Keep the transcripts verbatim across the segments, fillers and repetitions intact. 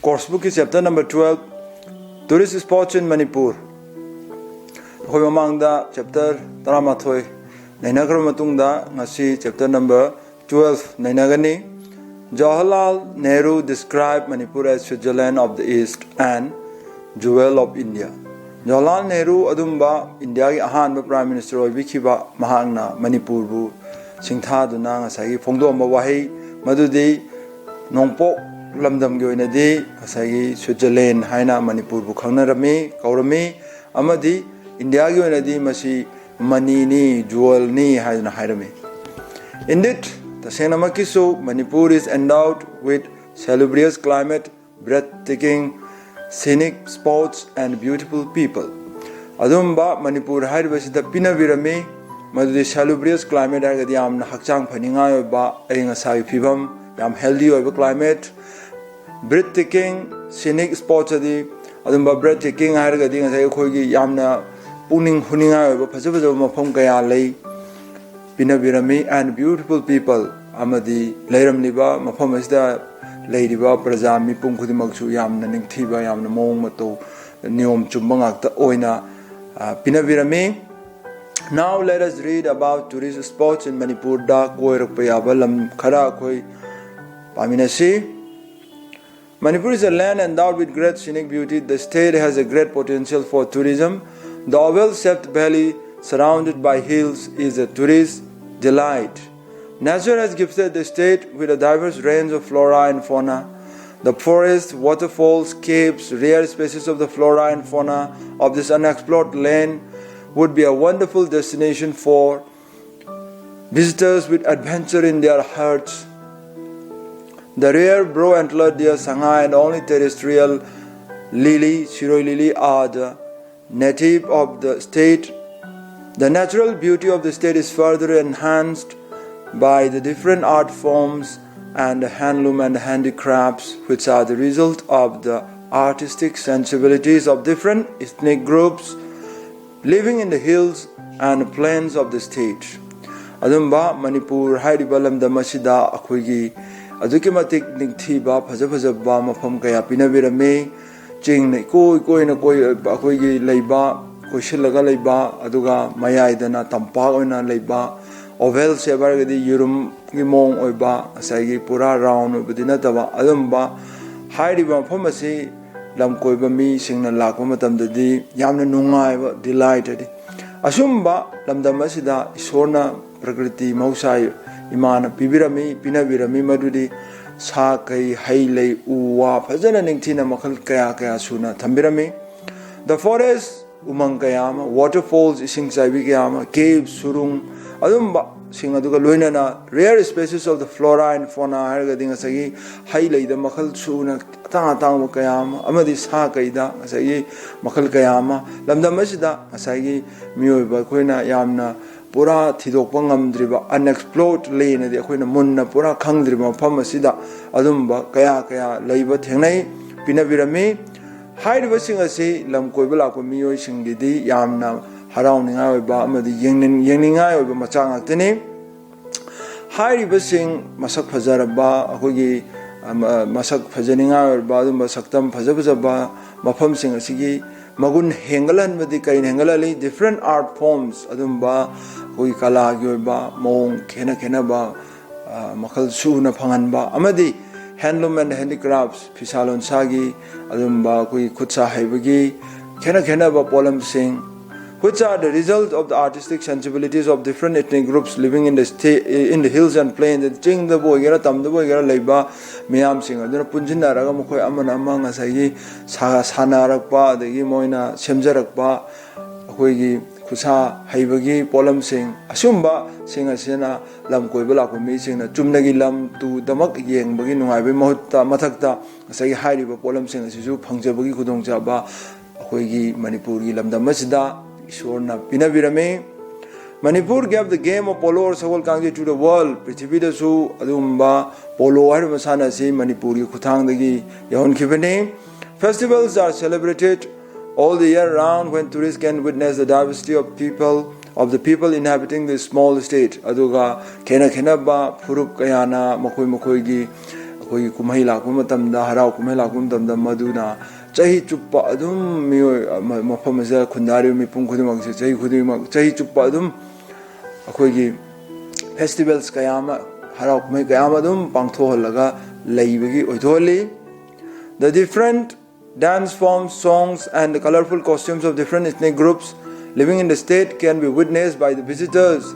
Course bookꯀꯤ chapter number twelve, tourist spots in Manipur. ꯑꯩꯈꯣꯏ ꯃꯃꯥꯡꯗ chapter ꯇꯔꯥꯃꯥꯊꯣꯏ ꯅꯩꯅꯈ꯭ꯔꯕ ꯃꯇꯨꯡꯗ ꯉꯁꯤ chapter number twelve ꯅꯩꯅꯒꯅꯤ꯫ Jawaharlal Nehru described Manipur as Switzerland of the East and jewel of India. Jawaharlal Nehru ꯑꯗꯨꯝꯕ ꯏꯟꯗꯤꯌꯥꯒꯤ ꯑꯍꯥꯟꯕ Prime Minister ꯑꯣꯏꯕꯤꯈꯤꯕ ꯃꯍꯥꯛꯅ ꯃꯅꯤꯄꯨꯔꯕꯨ ꯁꯤꯡꯊꯥꯗꯨꯅ ꯉꯁꯥꯏꯒꯤ ꯐꯣꯡꯗꯣꯛꯑꯝꯕ ꯋꯥꯍꯩ ꯃꯗꯨꯗꯤ ꯅꯣꯡꯄꯣꯛ ꯂꯝꯗꯝꯒꯤ ꯑꯣꯏꯅꯗꯤ ꯉꯁꯥꯏꯒꯤ Switzerland ꯍꯥꯏꯅ ꯃꯅꯤꯄꯨꯔꯕꯨ ꯈꯪꯅꯔꯝꯃꯤ, ꯀꯧꯔꯝꯃꯤ, ꯑꯃꯗꯤ ꯏꯟꯗꯤꯌꯥꯒꯤ ꯑꯣꯏꯅꯗꯤ ꯃꯁꯤ ꯃꯅꯤꯅꯤ, jewelꯅꯤ ꯍꯥꯏꯗꯨꯅ ꯍꯥꯏꯔꯝꯃꯤ꯫ Indeed, ꯇꯁꯦꯡꯅꯃꯛꯀꯤꯁꯨ Manipur is endowed with salubrious climate, breathtaking scenic spots and beautiful people. ꯑꯗꯨꯝꯕ ꯃꯅꯤꯄꯨꯔ ꯍꯥꯏꯔꯤꯕꯁꯤꯗ ꯄꯤꯅꯕꯤꯔꯝꯃꯤ, ꯃꯗꯨꯗꯤ salubrious climate ꯍꯥꯏꯔꯒꯗꯤ ꯌꯥꯝꯅ ꯍꯛꯆꯥꯡ ꯐꯅꯤꯡꯉꯥꯏ ꯑꯣꯏꯕ, ꯑꯏꯪ ꯑꯁꯥꯒꯤ ꯐꯤꯕꯝ ꯌꯥꯝ healthy ꯑꯣꯏꯕ climate, breathtaking scenic spots ꯑꯗꯤ ꯑꯗꯨꯝꯕ breathtaking ꯍꯥꯏꯔꯒꯗꯤ ꯉꯁꯥꯏ ꯑꯩꯈꯣꯏꯒꯤ ꯌꯥꯝꯅ ꯄꯨꯛꯅꯤꯡ ꯍꯨꯅꯤꯡꯉꯥꯏ ꯑꯣꯏꯕ ꯐꯖ ꯐꯖꯕ ꯃꯐꯝ ꯀꯌꯥ ꯂꯩ, ꯄꯤꯅꯕꯤꯔꯝꯃꯤ, and beautiful people, ꯑꯃꯗꯤ ꯂꯩꯔꯝꯂꯤꯕ ꯃꯐꯝ ꯑꯁꯤꯗ ꯂꯩꯔꯤꯕ ꯄ꯭ꯔꯖꯥ ꯃꯤꯄꯨꯝ ꯈꯨꯗꯤꯡꯃꯛꯁꯨ ꯌꯥꯝꯅ ꯅꯤꯡꯊꯤꯕ, ꯌꯥꯝꯅ ꯃꯑꯣꯡ ꯃꯇꯧ, ꯅꯤꯌꯣꯝ ꯆꯨꯝꯕ ꯉꯥꯛꯇ ꯑꯣꯏꯅ ꯄꯤꯅꯕꯤꯔꯝꯃꯤ꯫ Now let us read about tourist spots in Manipurꯗ ꯀꯣꯏꯔꯛꯄ ꯌꯥꯕ ꯂꯝ ꯈꯔ ꯑꯩꯈꯣꯏ ꯄꯥꯃꯤꯟꯅꯁꯤ꯫ Manipur is a land endowed with great scenic beauty. The state has a great potential for tourism. The oval-shaped valley surrounded by hills is a tourist delight. Nature has gifted the state with a diverse range of flora and fauna. The forests, waterfalls, caves, rare species of the flora and fauna of this unexplored land would be a wonderful destination for visitors with adventure in their hearts. The rare brow-antlered deer Sangha and only terrestrial lily, Shiroi lily, are the native of the state. The natural beauty of the state is further enhanced by the different art forms and the handloom and handicrafts, which are the result of the artistic sensibilities of different ethnic groups living in the hills and plains of the state. ꯑꯗꯨꯝꯕ ꯃꯅꯤꯄꯨꯔ ꯍꯥꯏꯔꯤꯕ ꯂꯝꯗꯝ ꯑꯁꯤꯗ ꯑꯩꯈꯣꯏꯒꯤ ꯑꯗꯨꯛꯀꯤ ꯃꯇꯤꯛ ꯅꯤꯡꯊꯤꯕ ꯐꯖ ꯐꯖꯕ ꯃꯐꯝ ꯀꯌꯥ ꯄꯤꯅꯕꯤꯔꯝꯃꯤ꯫ ꯆꯤꯡꯅ ꯏꯀꯣꯏ ꯀꯣꯏꯅ ꯀꯣꯏ ꯑꯩꯈꯣꯏꯒꯤ ꯂꯩꯕ, ꯀꯣꯏꯁꯤꯜꯂꯒ ꯂꯩꯕ, ꯑꯗꯨꯒ ꯃꯌꯥꯏꯗꯅ ꯇꯝꯄꯥꯛ ꯑꯣꯏꯅ ꯂꯩꯕ, oval shape ꯍꯥꯏꯔꯒꯗꯤ ꯌꯦꯔꯨꯝꯒꯤ ꯃꯑꯣꯡ ꯑꯣꯏꯕ, ꯉꯁꯥꯏꯒꯤ ꯄꯨꯔꯥ round ꯑꯣꯏꯕꯗꯤ ꯅꯠꯇꯕ꯫ ꯑꯗꯨꯝꯕ ꯍꯥꯏꯔꯤꯕ ꯃꯐꯝ ꯑꯁꯤ ꯂꯝ ꯀꯣꯏꯕ ꯃꯤꯁꯤꯡꯅ ꯂꯥꯛꯄ ꯃꯇꯝꯗꯗꯤ ꯌꯥꯝꯅ ꯅꯨꯡꯉꯥꯏꯕ, delight ꯍꯥꯏꯗꯤ ꯑꯁꯨꯝꯕ ꯂꯝꯗꯝ ꯑꯁꯤꯗ ꯏꯁꯣꯔꯅ ꯄ꯭ꯔꯀ꯭ꯔꯤꯇꯤ ꯃꯍꯧꯁꯥ ꯏꯃꯥꯅ ꯄꯤꯕꯤꯔꯝꯃꯤ, ꯄꯤꯅꯕꯤꯔꯝꯃꯤ, ꯃꯗꯨꯗꯤ ꯁꯥ ꯀꯩ, ꯍꯩ ꯂꯩ, ꯎ ꯋꯥ ꯐꯖꯅ ꯅꯤꯡꯊꯤꯅ ꯃꯈꯜ ꯀꯌꯥ ꯀꯌꯥ ꯁꯨꯅ ꯊꯝꯕꯤꯔꯝꯃꯤ꯫ The forest, ꯎꯃꯪ ꯀꯌꯥ ꯑꯃ, waterfalls, ꯏꯁꯤꯡ ꯆꯥꯏꯕꯤ ꯀꯌꯥ ꯑꯃ, cave, ꯁꯨꯔꯨꯡ, ꯑꯗꯨꯝꯕꯁꯤꯡ ꯑꯗꯨꯒ ꯂꯣꯏꯅꯅ rare species of the flora and fauna ꯍꯥꯏꯔꯒꯗꯤ ꯉꯁꯥꯏꯒꯤ ꯍꯩ ꯂꯩꯗ ꯃꯈꯜ ꯁꯨꯅ ꯑꯇꯥꯡ ꯑꯇꯥꯡꯕ ꯀꯌꯥ ꯑꯃ, ꯑꯃꯗꯤ ꯁꯥ ꯀꯩꯗ ꯉꯁꯥꯏꯒꯤ ꯃꯈꯜ ꯀꯌꯥ ꯑꯃ, ꯂꯝꯗꯝ ꯑꯁꯤꯗ ꯉꯁꯥꯏꯒꯤ ꯃꯤꯑꯣꯏꯕ ꯑꯩꯈꯣꯏꯅ ꯌꯥꯝꯅ ꯄꯨꯔꯥ ꯊꯤꯗꯣꯛꯄ ꯉꯝꯗ꯭ꯔꯤꯕ, unexplored land ꯍꯥꯏꯗꯤ ꯑꯩꯈꯣꯏꯅ ꯃꯨꯟꯅ ꯄꯨꯔꯥ ꯈꯪꯗ꯭ꯔꯤꯕ ꯃꯐꯝ ꯑꯁꯤꯗ ꯑꯗꯨꯝꯕ ꯀꯌꯥ ꯀꯌꯥ ꯂꯩꯕ ꯊꯦꯡꯅꯩ, ꯄꯤꯅꯕꯤꯔꯝꯃꯤ꯫ ꯍꯥꯏꯔꯤꯕꯁꯤꯡ ꯑꯁꯤ ꯂꯝ ꯀꯣꯏꯕ ꯂꯥꯛꯄ ꯃꯤꯑꯣꯏꯁꯤꯡꯒꯤꯗꯤ ꯌꯥꯝꯅ ꯍꯔꯥꯎꯅꯤꯡꯉꯥꯏ ꯑꯣꯏꯕ ꯑꯃꯗꯤ ꯌꯦꯡꯅꯤꯡ-, ꯌꯦꯡꯅꯤꯡꯉꯥꯏ ꯑꯣꯏꯕ ꯃꯆꯥꯛ ꯉꯥꯛꯇꯅꯤ꯫ ꯍꯥꯏꯔꯤꯕꯁꯤꯡ ꯃꯁꯛ ꯐꯖꯔꯕ, ꯑꯩꯈꯣꯏꯒꯤ, ꯑ, ꯃ-, ꯃꯁꯛ ꯐꯖꯅꯤꯡꯉꯥꯏ ꯑꯣꯏꯔꯕ ꯑꯗꯨꯝꯕ ꯁꯛꯇꯝ ꯐꯖ ꯐꯖꯕ ꯃꯐꯝꯁꯤꯡ ꯑꯁꯤꯒꯤ ꯃꯒꯨꯟ ꯍꯦꯟꯒꯠꯍꯟꯕꯗꯤ ꯀꯔꯤꯅ ꯍꯦꯟꯒꯠꯍꯜꯂꯤ? Different art forms, ꯑꯗꯨꯝꯕ ꯑꯩꯈꯣꯏꯒꯤ ꯀꯂꯥꯒꯤ ꯑꯣꯏꯕ ꯃꯑꯣꯡ ꯈꯦꯠꯅ ꯈꯦꯠꯅꯕ, ꯑ, ꯃꯈꯜ ꯁꯨꯅ ꯐꯪꯍꯟꯕ, ꯑꯃꯗꯤ handloom and handicrafts, ꯐꯤꯁꯥ ꯂꯣꯟꯁꯥꯒꯤ ꯑꯗꯨꯝꯕ ꯑꯩꯈꯣꯏꯒꯤ ꯈꯨꯠ ꯁꯥ ꯍꯩꯕꯒꯤ ꯈꯦꯠꯅ ꯈꯦꯠꯅꯕ ꯄꯣꯠꯂꯝꯁꯤꯡ, which are the result of the artistic sensibilities of different ethnic groups living in the sta-, in the hills and plains, ꯆꯤꯡꯗꯕꯨ ꯑꯣꯏꯒꯦꯔꯥ ꯇꯝꯗꯕꯨ ꯑꯣꯏꯒꯦꯔꯥ ꯂꯩꯕ ꯃꯤꯌꯥꯝꯁꯤꯡ ꯑꯗꯨꯅ ꯄꯨꯟꯁꯤꯟꯅꯔꯒ ꯃꯈꯣꯏ ꯑꯃꯅ ꯑꯃ ꯉꯁꯥꯏꯒꯤ ꯁꯥ-, ꯁꯥꯟꯅꯔꯛꯄ, ꯑꯗꯒꯤ ꯃꯣꯏꯅ ꯁꯦꯝꯖꯔꯛꯄ ꯑꯩꯈꯣꯏꯒꯤ ꯈꯨꯠꯁꯥ ꯍꯩꯕꯒꯤ ꯄꯣꯠꯂꯝꯁꯤꯡ, ꯑꯁꯤꯒꯨꯝꯕꯁꯤꯡ ꯑꯁꯤꯅ ꯂꯝ ꯀꯣꯏꯕ ꯂꯥꯛꯄ ꯃꯤꯁꯤꯡꯅ ꯆꯨꯝꯅꯒꯤ ꯂꯝ ꯇꯨꯗꯃꯛ ꯌꯦꯡꯕꯒꯤ ꯅꯨꯡꯉꯥꯏꯕꯒꯤ ꯃꯍꯨꯠꯇ ꯃꯊꯛꯇ ꯉꯁꯥꯏꯒꯤ ꯍꯥꯏꯔꯤꯕ ꯄꯣꯠꯂꯝꯁꯤꯡ ꯑꯁꯤꯁꯨ ꯐꯪꯖꯕꯒꯤ ꯈꯨꯗꯣꯡꯆꯥꯕ ꯑꯩꯈꯣꯏꯒꯤ ꯃꯅꯤꯄꯨꯔꯒꯤ ꯂꯝꯗꯝ ꯑꯁꯤꯗ ꯏꯁꯣꯔꯅ ꯄꯤꯅꯕꯤꯔꯝꯃꯤ꯫ Manipur gave the game of polo or ꯁꯒꯣꯜ ꯀꯥꯡꯖꯩ to the world. ꯄ꯭ꯔꯤꯊꯤꯕꯤꯗꯁꯨ ꯑꯗꯨꯒꯨꯝꯕ ꯄꯣꯂꯣ ꯍꯥꯏꯔꯤꯕ ꯃꯁꯥꯟꯅ ꯑꯁꯤ ꯃꯅꯤꯄꯨꯔꯒꯤ ꯈꯨꯠꯊꯥꯡꯗꯒꯤ ꯌꯧꯍꯟꯈꯤꯕꯅꯤ꯫ Festivals are celebrated all the year round when tourists can witness the diversity of people of the people inhabiting this small state. ꯑꯗꯨꯒ ꯈꯦꯠꯅ ꯈꯦꯠꯅꯕ ꯐꯨꯔꯨꯞ ꯀꯌꯥꯅ ꯃꯈꯣꯏ ꯃꯈꯣꯏꯒꯤ ꯑꯩꯈꯣꯏꯒꯤ ꯀꯨꯝꯍꯩ ꯂꯥꯛꯄ ꯃꯇꯝꯗ, ꯍꯔꯥꯎ ꯀꯨꯝꯍꯩ ꯂꯥꯛꯄ ꯃꯇꯝꯗ, ꯃꯗꯨꯅ ꯆꯍꯤ ꯆꯨꯞꯄ ꯑꯗꯨꯝ ꯃꯤꯑꯣꯏ ꯃꯐꯝ ꯑꯁꯤꯗ ꯈꯨꯟꯗꯥꯔꯤꯕ ꯃꯤꯄꯨꯝ ꯈꯨꯗꯤꯡꯃꯛꯁꯦ ꯆꯍꯤ ꯈꯨꯗꯤꯡꯃꯛ, ꯆꯍꯤ ꯆꯨꯞꯄ ꯑꯗꯨꯝ ꯑꯩꯈꯣꯏꯒꯤ festivals ꯀꯌꯥ ꯑꯃ, ꯍꯔꯥꯎ ꯀꯨꯝꯍꯩ ꯀꯌꯥ ꯑꯃ ꯑꯗꯨꯝ ꯄꯥꯡꯊꯣꯛꯍꯜꯂꯒ ꯂꯩꯕꯒꯤ ꯑꯣꯏꯊꯣꯛꯍꯜꯂꯤ꯫ The different dance forms, songs, and the colorful costumes of different ethnic groups living in the state can be witnessed by the visitors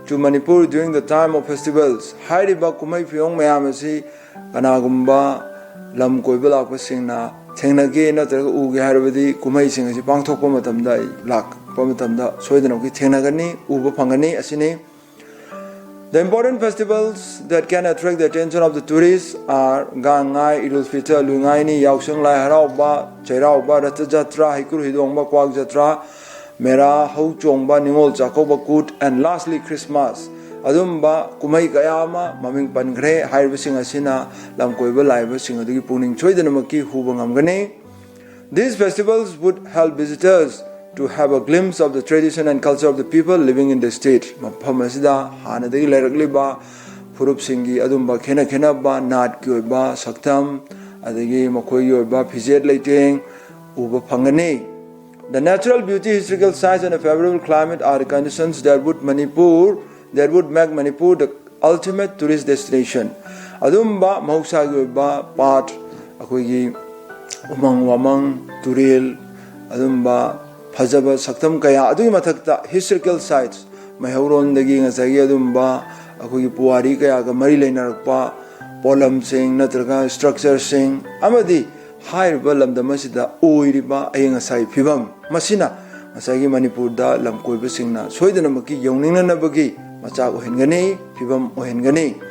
to Manipur during the time of festivals. ꯍꯥꯏꯔꯤꯕ ꯀꯨꯝꯍꯩ ꯐꯤꯌꯣꯡ ꯃꯌꯥꯝ ꯑꯁꯤ ꯀꯅꯥꯒꯨꯝꯕ ꯂꯝ ꯀꯣꯏꯕ ꯂꯥꯛꯄꯁꯤꯡꯅ ꯊꯦꯡꯅꯒꯦ ꯅꯠꯇ꯭ꯔꯒ ꯎꯒꯦ ꯍꯥꯏꯔꯕꯗꯤ ꯀꯨꯝꯍꯩꯁꯤꯡ ꯑꯁꯤ ꯄꯥꯡꯊꯣꯛꯄ ꯃꯇꯝꯗ, ꯂꯥꯛꯄ ꯃꯇꯝꯗ ꯁꯣꯏꯗꯅꯃꯛꯀꯤ ꯊꯦꯡꯅꯒꯅꯤ, ꯎꯕ ꯐꯪꯒꯅꯤ꯫ ꯑꯁꯤꯅꯤ꯫ The important festivals that can attract the attention of the tourists are Gangngai, Idul Fitr, Luingaini, Yaosang, Lai Haraoba, Chairaoba, Ratha Jatra, Haikur Hidongba, Kwak Jatra, Mera, Hou Chongba, Ningol Chakouba, Kut, and lastly Christmas. ꯑꯗꯨꯝꯕ ꯀꯨꯝꯍꯩ ꯀꯌꯥ ꯑꯃ ꯃꯃꯤꯡ ꯄꯟꯈ꯭ꯔꯦ꯫ ꯍꯥꯏꯔꯤꯕꯁꯤꯡ ꯑꯁꯤꯅ ꯂꯝ ꯀꯣꯏꯕ ꯂꯥꯛꯏꯕꯁꯤꯡ ꯑꯗꯨꯒꯤ ꯄꯨꯛꯅꯤꯡ ꯁꯣꯏꯗꯅꯃꯛꯀꯤ ꯍꯨꯕ ꯉꯝꯒꯅꯤ꯫ These festivals would help visitors to have a glimpse of the tradition and culture of the people living in the state. ꯃꯐꯝ ꯑꯁꯤꯗ ꯍꯥꯟꯅꯗꯒꯤ ꯂꯩꯔꯛꯂꯤꯕ ꯐꯨꯔꯨꯞꯁꯤꯡꯒꯤ ꯑꯗꯨꯝꯕ ꯈꯦꯠꯅ ꯈꯦꯠꯅꯕ ꯅꯥꯠꯀꯤ ꯑꯣꯏꯕ ꯁꯛꯇꯝ, ꯑꯗꯒꯤ ꯃꯈꯣꯏꯒꯤ ꯑꯣꯏꯕ ꯐꯤꯖꯦꯠ ꯂꯩꯇꯦꯡ ꯎꯕ ꯐꯪꯒꯅꯤ꯫ The natural beauty, historical sites, and a favorable climate are the conditions that would Manipur, that would make Manipur the ultimate tourist destination. ꯑꯗꯨꯝꯕ ꯃꯍꯧꯁꯥꯒꯤ ꯑꯣꯏꯕ ꯄꯥꯠ, ꯑꯩꯈꯣꯏꯒꯤ ꯎꯃꯪ ꯋꯥꯃꯪ, ꯇꯨꯔꯦꯜ, ꯑꯗꯨꯝꯕ ꯐꯖꯕ ꯁꯛꯇꯝ ꯀꯌꯥ, ꯑꯗꯨꯒꯤ ꯃꯊꯛꯇ historical sites, ꯃꯩꯍꯧꯔꯣꯟꯗꯒꯤ ꯉꯁꯥꯏꯒꯤ ꯑꯗꯨꯝꯕ ꯑꯩꯈꯣꯏꯒꯤ ꯄꯨꯋꯥꯔꯤ ꯀꯌꯥꯒ ꯃꯔꯤ ꯂꯩꯅꯔꯛꯄ ꯄꯣꯠꯂꯝꯁꯤꯡ ꯅꯠꯇ꯭ꯔꯒ structureꯁꯤꯡ ꯑꯃꯗꯤ ꯍꯥꯏꯔꯤꯕ ꯂꯝꯗꯝ ꯑꯁꯤꯗ ꯑꯣꯏꯔꯤꯕ ꯑꯏꯪ ꯑꯁꯥꯒꯤ ꯐꯤꯕꯝ, ꯃꯁꯤꯅ ꯉꯁꯥꯏꯒꯤ ꯃꯅꯤꯄꯨꯔꯗ ꯂꯝ ꯀꯣꯏꯕꯁꯤꯡꯅ ꯁꯣꯏꯗꯅꯃꯛꯀꯤ ꯌꯧꯅꯤꯡꯅꯅꯕꯒꯤ ꯃꯆꯥꯛ ꯑꯣꯏꯍꯟꯒꯅꯤ, ꯐꯤꯕꯝ ꯑꯣꯏꯍꯟꯒꯅꯤ꯫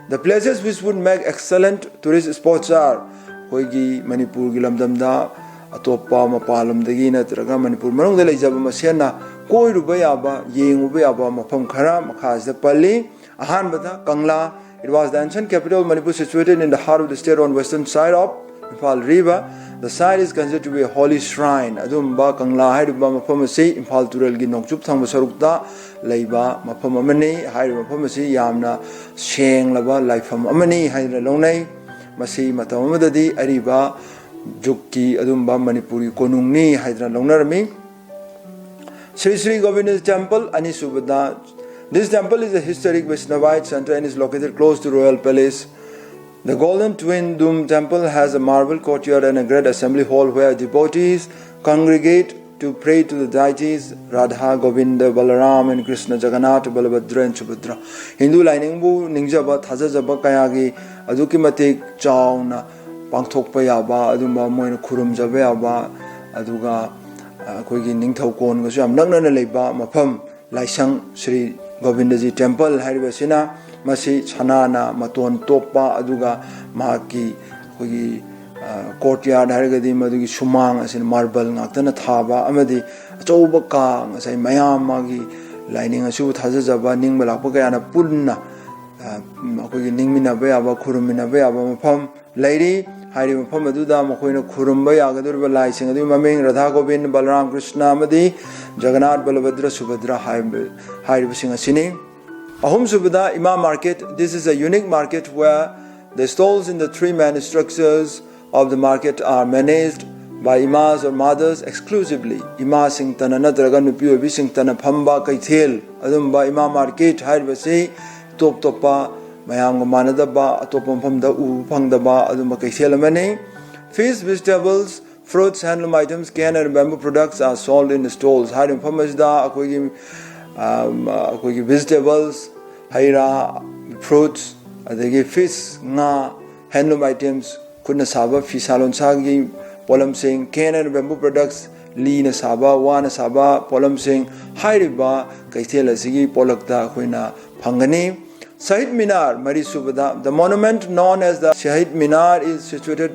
The places which would make excellent tourist spots are, ꯑꯩꯈꯣꯏꯒꯤ ꯃꯅꯤꯄꯨꯔꯒꯤ ꯂꯝꯗꯝꯗ ꯑꯇꯣꯞꯄ ꯃꯄꯥꯟ ꯂꯝꯗꯒꯤ ꯅꯠꯇ꯭ꯔꯒ ꯃꯅꯤꯄꯨꯔ ꯃꯅꯨꯡꯗ ꯂꯩꯖꯕ ꯃꯁꯦꯟꯅ ꯀꯣꯏꯔꯨꯕ ꯌꯥꯕ, ꯌꯦꯡꯉꯨꯕ ꯌꯥꯕ ꯃꯐꯝ ꯈꯔ ꯃꯈꯥꯁꯤꯗ ꯄꯜꯂꯤ꯫ ꯑꯍꯥꯟꯕꯗ ꯀꯪꯂꯥ, it was the ancient capital of Manipur, situated in the heart of the state on western side of Imphal River. The site is considered to be a holy shrine. ꯑꯗꯨꯒꯨꯝꯕ ꯀꯪꯂꯥ ꯍꯥꯏꯔꯤꯕ ꯃꯐꯝ ꯑꯁꯤ ꯏꯝꯐꯥꯜ ꯇꯨꯔꯦꯜꯒꯤ ꯅꯣꯡꯆꯨꯞ ꯊꯪꯕ ꯁꯔꯨꯛꯇ ꯂꯩꯕ ꯃꯐꯝ ꯑꯃꯅꯤ꯫ ꯍꯥꯏꯔꯤꯕ ꯃꯐꯝ ꯑꯁꯤ ꯌꯥꯝꯅ ꯁꯦꯡꯂꯕ ꯂꯥꯏꯐꯝ ꯑꯃꯅꯤ ꯍꯥꯏꯗꯨꯅ ꯂꯧꯅꯩ꯫ ꯃꯁꯤ ꯃꯇꯝ ꯑꯃꯗꯗꯤ ꯑꯔꯤꯕ ꯖꯨꯒꯀꯤ ꯑꯗꯨꯒꯨꯝꯕ ꯃꯅꯤꯄꯨꯔꯒꯤ ꯀꯣꯅꯨꯡꯅꯤ ꯍꯥꯏꯗꯨꯅ ꯂꯧꯅꯔꯝꯃꯤ꯫ Sri Sri Govinda Temple, ꯑꯅꯤꯁꯨꯕꯗ, this temple is a historic Vaishnavite center and is located close to Royal Palace. The Golden Twin Dome Temple has a marble courtyard and a great assembly hall where devotees congregate to pray to the deities Radha, Govinda, Balaram and Krishna, Jagannath, Balabhadra and Subhadra. Hindu ꯂꯥꯏꯅꯤꯡꯕꯨ ꯅꯤꯡꯖꯕ ꯊꯥꯖꯖꯕ ꯀꯌꯥꯒꯤ ꯑꯗꯨꯛꯀꯤ ꯃꯇꯤꯛ ꯆꯥꯎꯅ ꯄꯥꯡꯊꯣꯛꯄ ꯌꯥꯕ, ꯑꯗꯨꯝꯕ ꯃꯣꯏꯅ ꯈꯨꯔꯨꯝꯖꯕ ꯌꯥꯕ, ꯑꯗꯨꯒ ꯑꯩꯈꯣꯏꯒꯤ ꯅꯤꯡꯊꯧ ꯀꯣꯟꯒꯁꯨ ꯌꯥꯝ ꯅꯛꯅꯅ ꯂꯩꯕ ꯃꯐꯝ, ꯂꯥꯏꯁꯪ ꯁ꯭ꯔꯤ ꯒꯣꯕꯤꯟꯗꯖꯤ ꯇꯦꯝꯄꯜ ꯍꯥꯏꯔꯤꯕꯁꯤꯅ꯫ ꯃꯁꯤ ꯁꯅꯥꯅ ꯃꯇꯣꯟ ꯇꯣꯞꯄ, ꯑꯗꯨꯒ ꯃꯍꯥꯛꯀꯤ ꯑꯩꯈꯣꯏꯒꯤ ꯀꯣꯔꯠ ꯌꯥꯔꯗ ꯍꯥꯏꯔꯒꯗꯤ ꯃꯗꯨꯒꯤ ꯁꯨꯃꯥꯡ ꯑꯁꯤꯅ ꯃꯥꯔꯕꯜ ꯉꯥꯛꯇꯅ ꯊꯥꯕ ꯑꯃꯗꯤ ꯑꯆꯧꯕ ꯀꯥ, ꯉꯁꯥꯏ ꯃꯌꯥꯝ ꯃꯥꯒꯤ ꯂꯥꯏꯅꯤꯡ ꯑꯁꯤꯕꯨ ꯊꯥꯖꯖꯕ ꯅꯤꯡꯕ ꯂꯥꯛꯄ ꯀꯌꯥꯅ ꯄꯨꯟꯅ ꯑꯩꯈꯣꯏꯒꯤ ꯅꯤꯡꯃꯤꯟꯅꯕ ꯌꯥꯕ, ꯈꯨꯔꯨꯝꯃꯤꯟꯅꯕ ꯌꯥꯕ ꯃꯐꯝ ꯂꯩꯔꯤ꯫ ꯍꯥꯏꯔꯤꯕ ꯃꯐꯝ ꯑꯗꯨꯗ ꯃꯈꯣꯏꯅ ꯈꯨꯔꯨꯝꯕ ꯌꯥꯒꯗꯧꯔꯤꯕ ꯂꯥꯏꯁꯤꯡ ꯑꯗꯨꯒꯤ ꯃꯃꯤꯡ ꯔꯥꯙꯥ ꯒꯣꯕꯤꯟ, ꯕꯂꯔꯥꯝ ꯀ꯭ꯔꯤꯁꯅ ꯑꯃꯗꯤ ꯖꯒꯟꯅꯥꯊ, ꯕꯂꯚꯗ꯭ꯔ, ꯁꯨꯚꯗ꯭ꯔ ꯍꯥꯏꯕ, ꯍꯥꯏꯔꯤꯕꯁꯤꯡ ꯑꯁꯤꯅꯤ꯫ ꯑꯍꯨꯝꯁꯨꯕꯗ ꯏꯃꯥ market. This is a unique market where the stalls in the three main structures of the market are managed by imas or mothers exclusively. ꯏꯃꯥꯁꯤꯡꯇꯅ ꯅꯠꯇ꯭ꯔꯒ ꯅꯨꯄꯤ ꯑꯣꯏꯕꯤꯁꯤꯡꯇꯅ ꯐꯝꯕ ꯀꯩꯊꯦꯜ, ꯑꯗꯨꯝꯕ ꯏꯃꯥ market ꯍꯥꯏꯔꯤꯕꯁꯤ ꯇꯣꯞ ꯇꯣꯞꯄ, ꯃꯌꯥꯝꯒ ꯃꯥꯟꯅꯗꯕ, ꯑꯇꯣꯞꯄ ꯃꯐꯝꯗ ꯎꯕ ꯐꯪꯗꯕ ꯑꯗꯨꯝꯕ ꯀꯩꯊꯦꯜ ꯑꯃꯅꯤ꯫ Fish, vegetables, fruits, handloom items, cane and bamboo products are sold in the stalls. ꯍꯥꯏꯔꯤꯕ ꯃꯐꯝ ꯑꯁꯤꯗ ꯑꯩꯈꯣꯏꯒꯤ ꯑꯩꯈꯣꯏꯒꯤ vegetables, ꯍꯩ ꯔꯥ, fruits, ꯑꯗꯒꯤ fish, ꯉꯥ, handloom items, ꯈꯨꯠꯅ ꯁꯥꯕ ꯐꯤꯁꯥ ꯂꯣꯟꯁꯥꯒꯤ ꯄꯣꯠꯂꯝꯁꯤꯡ, cane and bamboo products, ꯂꯤꯅ ꯁꯥꯕ, ꯋꯥꯅ ꯁꯥꯕ ꯄꯣꯠꯂꯝꯁꯤꯡ, ꯍꯥꯏꯔꯤꯕ ꯀꯩꯊꯦꯜ ꯑꯁꯤꯒꯤ ꯄꯣꯠꯂꯛꯇ ꯑꯩꯈꯣꯏꯅ ꯐꯪꯒꯅꯤ꯫ ꯁꯍꯤꯗ ꯃꯤꯅꯥꯔ, ꯃꯔꯤꯁꯨꯕꯗ, the monument known as the Shahid Minar is situated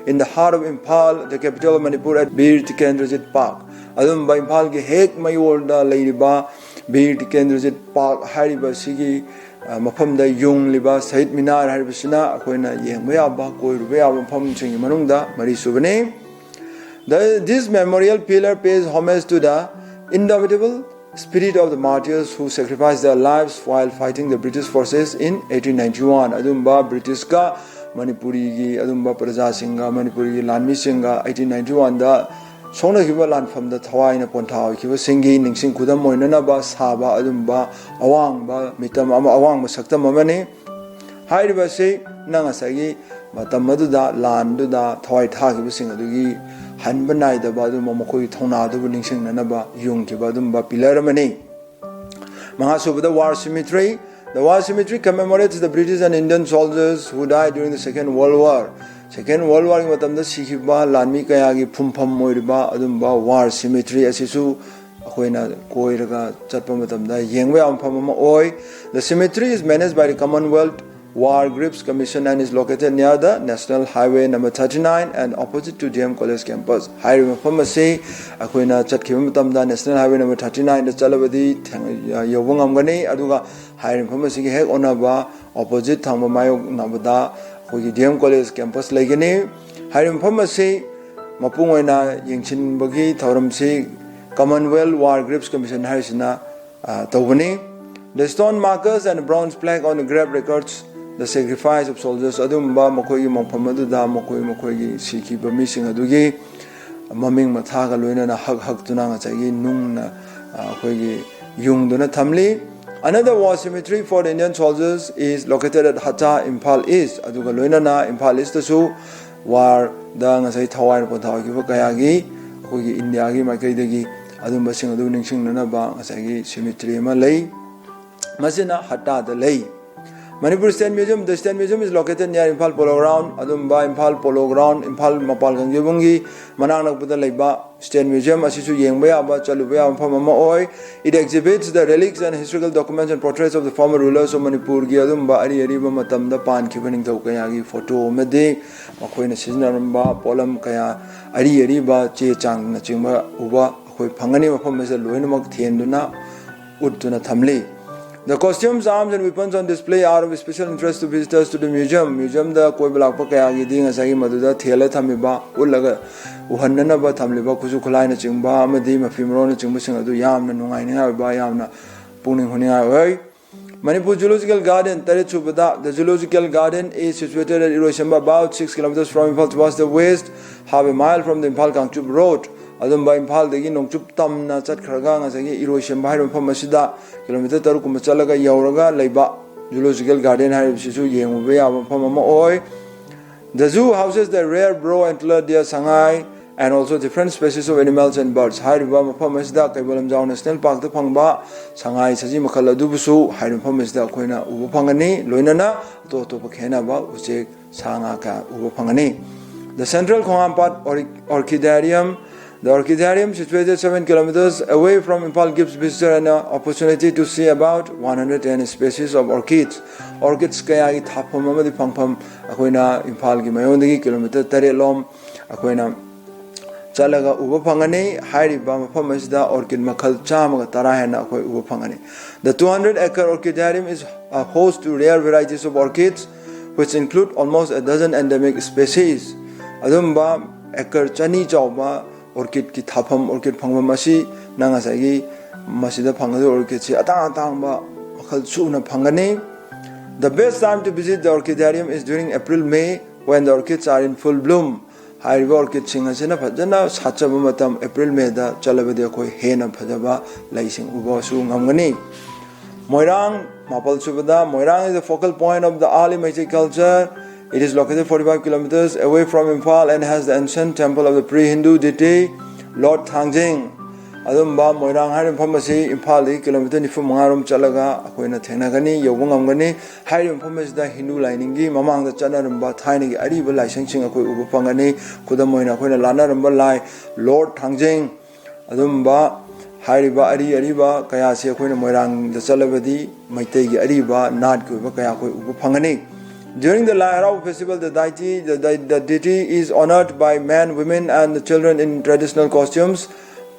in the heart of Imphal, the capital of Manipur, at Bir Tikendrajit park. ꯑꯗꯨꯝꯕ ꯏꯝꯐꯥꯜꯒꯤ ꯍꯦꯛ ꯃꯌꯣꯜꯗ ꯂꯩꯔꯤꯕ ꯕꯤꯔ ꯇꯤꯀꯦꯟꯗ꯭ꯔꯖꯤꯠ ꯄꯥꯔꯛ ꯍꯥꯏꯔꯤꯕ ꯑꯁꯤꯒꯤ ꯃꯐꯝꯗ ꯌꯨꯡꯂꯤꯕ ꯁꯍꯤꯗ ꯃꯤꯅꯥꯔ ꯍꯥꯏꯔꯤꯕꯁꯤꯅ ꯑꯩꯈꯣꯏꯅ ꯌꯦꯡꯕ ꯌꯥꯕ, ꯀꯣꯏꯔꯨꯕ ꯌꯥꯕ ꯃꯐꯝꯁꯤꯡꯒꯤ ꯃꯅꯨꯡꯗ ꯃꯔꯤꯁꯨꯕꯅꯤ꯫ The, this memorial pillar pays homage to the indomitable spirit of the martyrs who sacrificed their lives while fighting the British forces in eighteen ninety-one꯫ ꯑꯗꯨꯝꯕ ꯕ꯭ꯔꯤꯇꯤꯁꯀ ꯃꯅꯤꯄꯨꯔꯤꯒꯤ ꯑꯗꯨꯝꯕ ꯄ꯭ꯔꯖꯥꯁꯤꯡꯒ, ꯃꯅꯤꯄꯨꯔꯤꯒꯤ ꯂꯥꯟꯃꯤꯁꯤꯡꯒ eighteen ninety-one ꯗ ꯁꯣꯛꯅꯈꯤꯕ ꯂꯥꯟꯐꯝꯗ ꯊꯋꯥꯏꯅ ꯄꯣꯟꯊꯥ ꯑꯣꯏꯈꯤꯕꯁꯤꯡꯒꯤ ꯅꯤꯡꯁꯤꯡ ꯈꯨꯗꯝ ꯑꯣꯏꯅꯅꯕ ꯁꯥꯕ ꯑꯗꯨꯝꯕ ꯑꯋꯥꯡꯕ ꯃꯤꯇꯝ ꯑꯃ, ꯑꯋꯥꯡꯕ ꯁꯛꯇꯝ ꯑꯃꯅꯤ꯫ ꯍꯥꯏꯔꯤꯕ ꯑꯁꯤ ꯅꯪ ꯉꯁꯥꯏꯒꯤ ꯃꯇꯝ ꯑꯗꯨꯗ ꯂꯥꯟꯗꯨꯗ ꯊꯋꯥꯏ ꯊꯥꯈꯤꯕꯁꯤꯡ ꯑꯗꯨꯒꯤ ꯍꯟꯕ ꯅꯥꯏꯗꯕ ꯑꯗꯨꯝꯕ ꯃꯈꯣꯏꯒꯤ ꯊꯧꯅꯥ ꯑꯗꯨꯕꯨ ꯅꯤꯡꯁꯤꯡꯅꯅꯕ ꯌꯨꯡꯈꯤꯕ ꯑꯗꯨꯝꯕ ꯄꯤꯂꯔ ꯑꯃꯅꯤ꯫ ꯃꯉꯥꯁꯨꯕꯗ War Cemetery꯫ The War Cemetery commemorates the British and Indian soldiers who died during the Second World War. Second World War ꯒꯤ ꯃꯇꯝꯗ ꯁꯤꯈꯤꯕ ꯂꯥꯟꯃꯤ ꯀꯌꯥꯒꯤ ꯐꯨꯝꯐꯝ ꯑꯣꯏꯔꯤꯕ ꯑꯗꯨꯝꯕ War Cemetery ꯑꯁꯤꯁꯨ ꯑꯩꯈꯣꯏꯅ ꯀꯣꯏꯔꯒ ꯆꯠꯄ ꯃꯇꯝꯗ ꯌꯦꯡꯕ ꯌꯥꯕ ꯃꯐꯝ ꯑꯃ ꯑꯣꯏ꯫ The cemetery is managed by the Commonwealth War Graves Commission and is located near the National Highway number thirty-nine and opposite to D M College campus. ꯍꯥꯏꯔꯤꯕ ꯃꯐꯝ ꯑꯁꯤ ꯑꯩꯈꯣꯏꯅ ꯆꯠꯈꯤꯕ ꯃꯇꯝꯗ National Highway number thirty-nine ꯗ ꯆꯠꯂꯕꯗꯤ ꯊꯦꯡ-, ꯌꯧꯕ ꯉꯝꯒꯅꯤ꯫ ꯑꯗꯨꯒ ꯍꯥꯏꯔꯤꯕ ꯃꯐꯝ ꯑꯁꯤꯒꯤ ꯍꯦꯛ ꯑꯣꯟꯅꯕ, opposite ꯊꯪꯕ ꯃꯥꯌꯣꯛꯅꯕꯗ ꯑꯩꯈꯣꯏꯒꯤ D M College campus ꯂꯩꯒꯅꯤ꯫ ꯍꯥꯏꯔꯤꯕ ꯃꯐꯝ ꯑꯁꯤ ꯃꯄꯨꯡ ꯑꯣꯏꯅ ꯌꯦꯡꯁꯤꯟꯕꯒꯤ ꯊꯧꯔꯝꯁꯤ Commonwealth War Graves Commission ꯍꯥꯏꯔꯤꯁꯤꯅ, ꯑ, ꯇꯧꯕꯅꯤ꯫ The stone markers and bronze plaque on the grave records the sacrifice of soldiers. ꯑꯗꯨꯝꯕ ꯃꯈꯣꯏꯒꯤ ꯃꯐꯝ ꯑꯗꯨꯗ ꯃꯈꯣꯏ, ꯃꯈꯣꯏꯒꯤ ꯁꯤꯈꯤꯕ ꯃꯤꯁꯤꯡ ꯑꯗꯨꯒꯤ ꯃꯃꯤꯡ ꯃꯊꯥꯒ ꯂꯣꯏꯅꯅ ꯍꯛ ꯍꯛꯇꯨꯅ ꯉꯁꯥꯏꯒꯤ ꯅꯨꯡꯅ, ꯑ, ꯑꯩꯈꯣꯏꯒꯤ ꯌꯨꯡꯗꯨꯅ ꯊꯝꯂꯤ꯫ Another war cemetery for the Indian soldiers is located at Hatta, Imphal East. ꯑꯗꯨꯒ ꯂꯣꯏꯅꯅ ꯏꯝꯐꯥꯜ ꯏꯁꯇꯁꯨ ꯋꯥꯔꯗ ꯉꯁꯥꯏ ꯊꯋꯥꯏꯅ ꯄꯣꯟꯊꯥ ꯑꯣꯏꯈꯤꯕ ꯀꯌꯥꯒꯤ ꯑꯩꯈꯣꯏꯒꯤ ꯏꯟꯗꯤꯌꯥꯒꯤ ꯃꯥꯏꯀꯩꯗꯒꯤ ꯑꯗꯨꯝꯕꯁꯤꯡ ꯑꯗꯨ ꯅꯤꯡꯁꯤꯡꯅꯅꯕ ꯉꯁꯥꯏꯒꯤ cemetery ꯑꯃ ꯂꯩ꯫ ꯃꯁꯤꯅ ꯍꯠꯇꯥꯗ ꯂꯩ꯫ Manipur State Museum. The State Museum is located near Imphal Polo Ground. ꯑꯗꯨꯝꯕ ꯏꯝꯐꯥꯜ ꯄꯣꯂꯣ ꯒ꯭ꯔꯥꯎꯟ, ꯏꯝꯐꯥꯜ ꯃꯄꯥꯜ ꯀꯥꯡꯖꯩꯕꯨꯡꯒꯤ ꯃꯅꯥꯛ ꯅꯛꯄꯗ ꯂꯩꯕ State Museum ꯑꯁꯤꯁꯨ ꯌꯦꯡꯕ ꯌꯥꯕ, ꯆꯠꯂꯨꯕ ꯌꯥꯕ ꯃꯐꯝ ꯑꯃ ꯑꯣꯏ꯫ It exhibits the relics and historical documents and portraits of the former rulers of Manipur ꯒꯤ ꯑꯗꯨꯝꯕ ꯑꯔꯤ ꯑꯔꯤꯕ ꯃꯇꯝꯗ ꯄꯥꯟꯈꯤꯕ ꯅꯤꯡꯊꯧ ꯀꯌꯥꯒꯤ ꯐꯣꯇꯣ ꯑꯃꯗꯤ ꯃꯈꯣꯏꯅ ꯁꯤꯖꯤꯟꯅꯔꯝꯕ ꯄꯣꯠꯂꯝ ꯀꯌꯥ, ꯑꯔꯤ ꯑꯔꯤꯕ ꯆꯦ ꯆꯥꯡꯅꯆꯤꯡꯕ ꯎꯕ ꯑꯩꯈꯣꯏ ꯐꯪꯒꯅꯤ꯫ ꯃꯐꯝ ꯑꯁꯤꯗ ꯂꯣꯏꯅꯃꯛ ꯊꯦꯟꯗꯨꯅ ꯎꯠꯇꯨꯅ ꯊꯝꯂꯤ꯫ The costumes, arms and weapons on display are of special interest to visitors to the museum. Museumꯗ ꯀꯣꯏꯕ ꯂꯥꯛꯄ ꯀꯌꯥꯒꯤꯗꯤ ꯉꯁꯥꯏꯒꯤ ꯃꯗꯨꯗ ꯊꯦꯜꯂ ꯊꯝꯃꯤꯕ, ꯎꯠꯂꯒ ꯎꯍꯟꯅꯅꯕ ꯊꯝꯂꯤꯕ ꯈꯨꯠꯁꯨ ꯈꯨꯠꯂꯥꯏꯅꯆꯤꯡꯕ ꯑꯃꯗꯤ ꯃꯐꯤ ꯃꯔꯣꯟꯅꯆꯤꯡꯕꯁꯤꯡ ꯑꯗꯨ ꯌꯥꯝꯅ ꯅꯨꯡꯉꯥꯏꯅꯤꯡꯉꯥꯏ ꯑꯣꯏꯕ, ꯌꯥꯝꯅ ꯄꯨꯛꯅꯤꯡ ꯍꯨꯅꯤꯡꯉꯥꯏ ꯑꯣꯏ꯫ Manipur Zoological Garden, ꯇꯔꯦꯠꯁꯨꯕꯗ, the Zoological Garden is situated at Iroisemba, about six kilometers from Imphal towards the west, half a mile from the Imphal Kangchup Road. ꯑꯗꯨꯝꯕ ꯏꯝꯐꯥꯜꯗꯒꯤ ꯅꯣꯡꯆꯨꯞ ꯇꯝꯅ ꯆꯠꯈ꯭ꯔꯒ ꯉꯁꯥꯏꯒꯤ ꯏꯔꯣꯏꯁꯦꯝꯕ ꯍꯥꯏꯔꯤꯕ ꯃꯐꯝ ꯑꯁꯤꯗ ꯀꯤꯂꯣꯃꯤꯇꯔ ꯇꯔꯨꯛ ꯀꯨꯝꯕ ꯆꯠꯂꯒ ꯌꯧꯔꯒ ꯂꯩꯕ Zoological Garden ꯍꯥꯏꯔꯤꯕꯁꯤꯁꯨ ꯌꯦꯡꯉꯨꯕ ꯌꯥꯕ ꯃꯐꯝ ꯑꯃ ꯑꯣꯏ꯫ The zoo houses the rare brow antler deer, sangai, and also different species of animals and birds. ꯍꯥꯏꯔꯤꯕ ꯃꯐꯝ ꯑꯁꯤꯗ ꯀꯩꯕꯨꯜ ꯂꯝꯖꯥꯎ ꯅꯦꯁꯅꯦꯜ ꯄꯥꯔꯛꯇ ꯐꯪꯕ ꯁꯉꯥꯏ ꯁꯖꯤ ꯃꯈꯜ ꯑꯗꯨꯕꯨꯁꯨ ꯍꯥꯏꯔꯤꯕ ꯃꯐꯝ ꯑꯁꯤꯗ ꯑꯩꯈꯣꯏꯅ ꯎꯕ ꯐꯪꯒꯅꯤ꯫ ꯂꯣꯏꯅꯅ ꯑꯇꯣꯞ ꯑꯇꯣꯞꯄ ꯈꯦꯠꯅꯕ ꯎꯆꯦꯛ ꯁꯥ ꯉꯥ ꯀꯌꯥ ꯎꯕ ꯐꯪꯒꯅꯤ꯫ The Central Khonghampad Orchi-, Orchidarium. The orchidarium, situated seven kilometers away from Imphal, gives visitor an opportunity to see about one hundred ten species of orchids. Orchids ꯀꯌꯥꯒꯤ ꯊꯥꯐꯝ ꯑꯃꯗꯤ ꯐꯪꯐꯝ ꯑꯩꯈꯣꯏꯅ ꯏꯝꯐꯥꯜꯒꯤ ꯃꯌꯣꯟꯗꯒꯤ ꯀꯤꯂꯣꯃꯤꯇꯔ ꯇꯔꯦꯠ ꯂꯣꯝ ꯑꯩꯈꯣꯏꯅ ꯆꯠꯂꯒ ꯎꯕ ꯐꯪꯒꯅꯤ꯫ ꯍꯥꯏꯔꯤꯕ ꯃꯐꯝ ꯑꯁꯤꯗ orchid ꯃꯈꯜ ꯆꯥꯝꯃꯒ ꯇꯔꯥ ꯍꯦꯟꯅ ꯑꯩꯈꯣꯏ ꯎꯕ ꯐꯪꯒꯅꯤ꯫ The two hundred acre orchidarium is a host to rare varieties of orchids, which include almost a dozen endemic species. ꯑꯗꯨꯝꯕ ꯑꯦꯀꯔ ꯆꯅꯤ ꯆꯥꯎꯕ orchidꯀꯤ ꯊꯥꯐꯝ, orchid ꯐꯪꯐꯝ ꯑꯁꯤ ꯅꯪ ꯉꯁꯥꯏꯒꯤ ꯃꯁꯤꯗ ꯐꯪꯒꯗꯕ orchidꯁꯤ ꯑꯇꯥꯡ ꯑꯇꯥꯡꯕ ꯃꯈꯜ ꯁꯨꯅ ꯐꯪꯒꯅꯤ꯫ The best time to visit the orchidarium is during April, May, when the orchids are in full bloom. ꯍꯥꯏꯔꯤꯕ orchidꯁꯤꯡ ꯑꯁꯤꯅ ꯐꯖꯅ ꯁꯥꯠꯆꯕ ꯃꯇꯝ, April, Mayꯗ ꯆꯠꯂꯕꯗꯤ ꯑꯩꯈꯣꯏ ꯍꯦꯟꯅ ꯐꯖꯕ ꯂꯩꯁꯤꯡ ꯎꯕꯁꯨ ꯉꯝꯒꯅꯤ꯫ ꯃꯣꯏꯔꯥꯡ, ꯃꯥꯄꯜ ꯁꯨꯕꯗ, Moirang is the focal point of the early Meitei culture. It is located forty-five kilometers away from Imphal and has the ancient temple of the pre-Hindu deity Lord Thangjing. ꯑꯗꯨꯝꯕ ꯃꯣꯏꯔꯥꯡ ꯍꯥꯏꯔꯤꯕ ꯃꯐꯝ ꯑꯁꯤ ꯏꯝꯐꯥꯜꯗꯒꯤ ꯀꯤꯂꯣꯃꯤꯇꯔ ꯅꯤꯐꯨ ꯃꯉꯥꯔꯣꯝ ꯆꯠꯂꯒ ꯑꯩꯈꯣꯏꯅ ꯊꯦꯡꯅꯒꯅꯤ, ꯌꯧꯕ ꯉꯝꯒꯅꯤ꯫ ꯍꯥꯏꯔꯤꯕ ꯃꯐꯝ ꯑꯁꯤꯗ ꯍꯤꯟꯗꯨ ꯂꯥꯏꯅꯤꯡꯒꯤ ꯃꯃꯥꯡꯗ ꯆꯠꯅꯔꯝꯕ ꯊꯥꯏꯅꯒꯤ ꯑꯔꯤꯕ ꯂꯥꯏꯁꯪꯁꯤꯡ ꯑꯩꯈꯣꯏ ꯎꯕ ꯐꯪꯒꯅꯤ꯫ ꯈꯨꯗꯝ ꯑꯣꯏꯅ ꯑꯩꯈꯣꯏꯅ ꯂꯥꯠꯅꯔꯝꯕ ꯂꯥꯏ Lord ꯊꯥꯡꯖꯤꯡ, ꯑꯗꯨꯝꯕ ꯍꯥꯏꯔꯤꯕ ꯑꯔꯤ ꯑꯔꯤꯕ ꯀꯌꯥꯁꯤ ꯑꯩꯈꯣꯏꯅ ꯃꯣꯏꯔꯥꯡꯗ ꯆꯠꯂꯕꯗꯤ ꯃꯩꯇꯩꯒꯤ ꯑꯔꯤꯕ ꯅꯥꯠꯀꯤ ꯑꯣꯏꯕ ꯀꯌꯥ ꯑꯩꯈꯣꯏ ꯎꯕ ꯐꯪꯒꯅꯤ꯫ During the Lai Harao festival, the deity, the, the, the deity is honored by men, women and the children in traditional costumes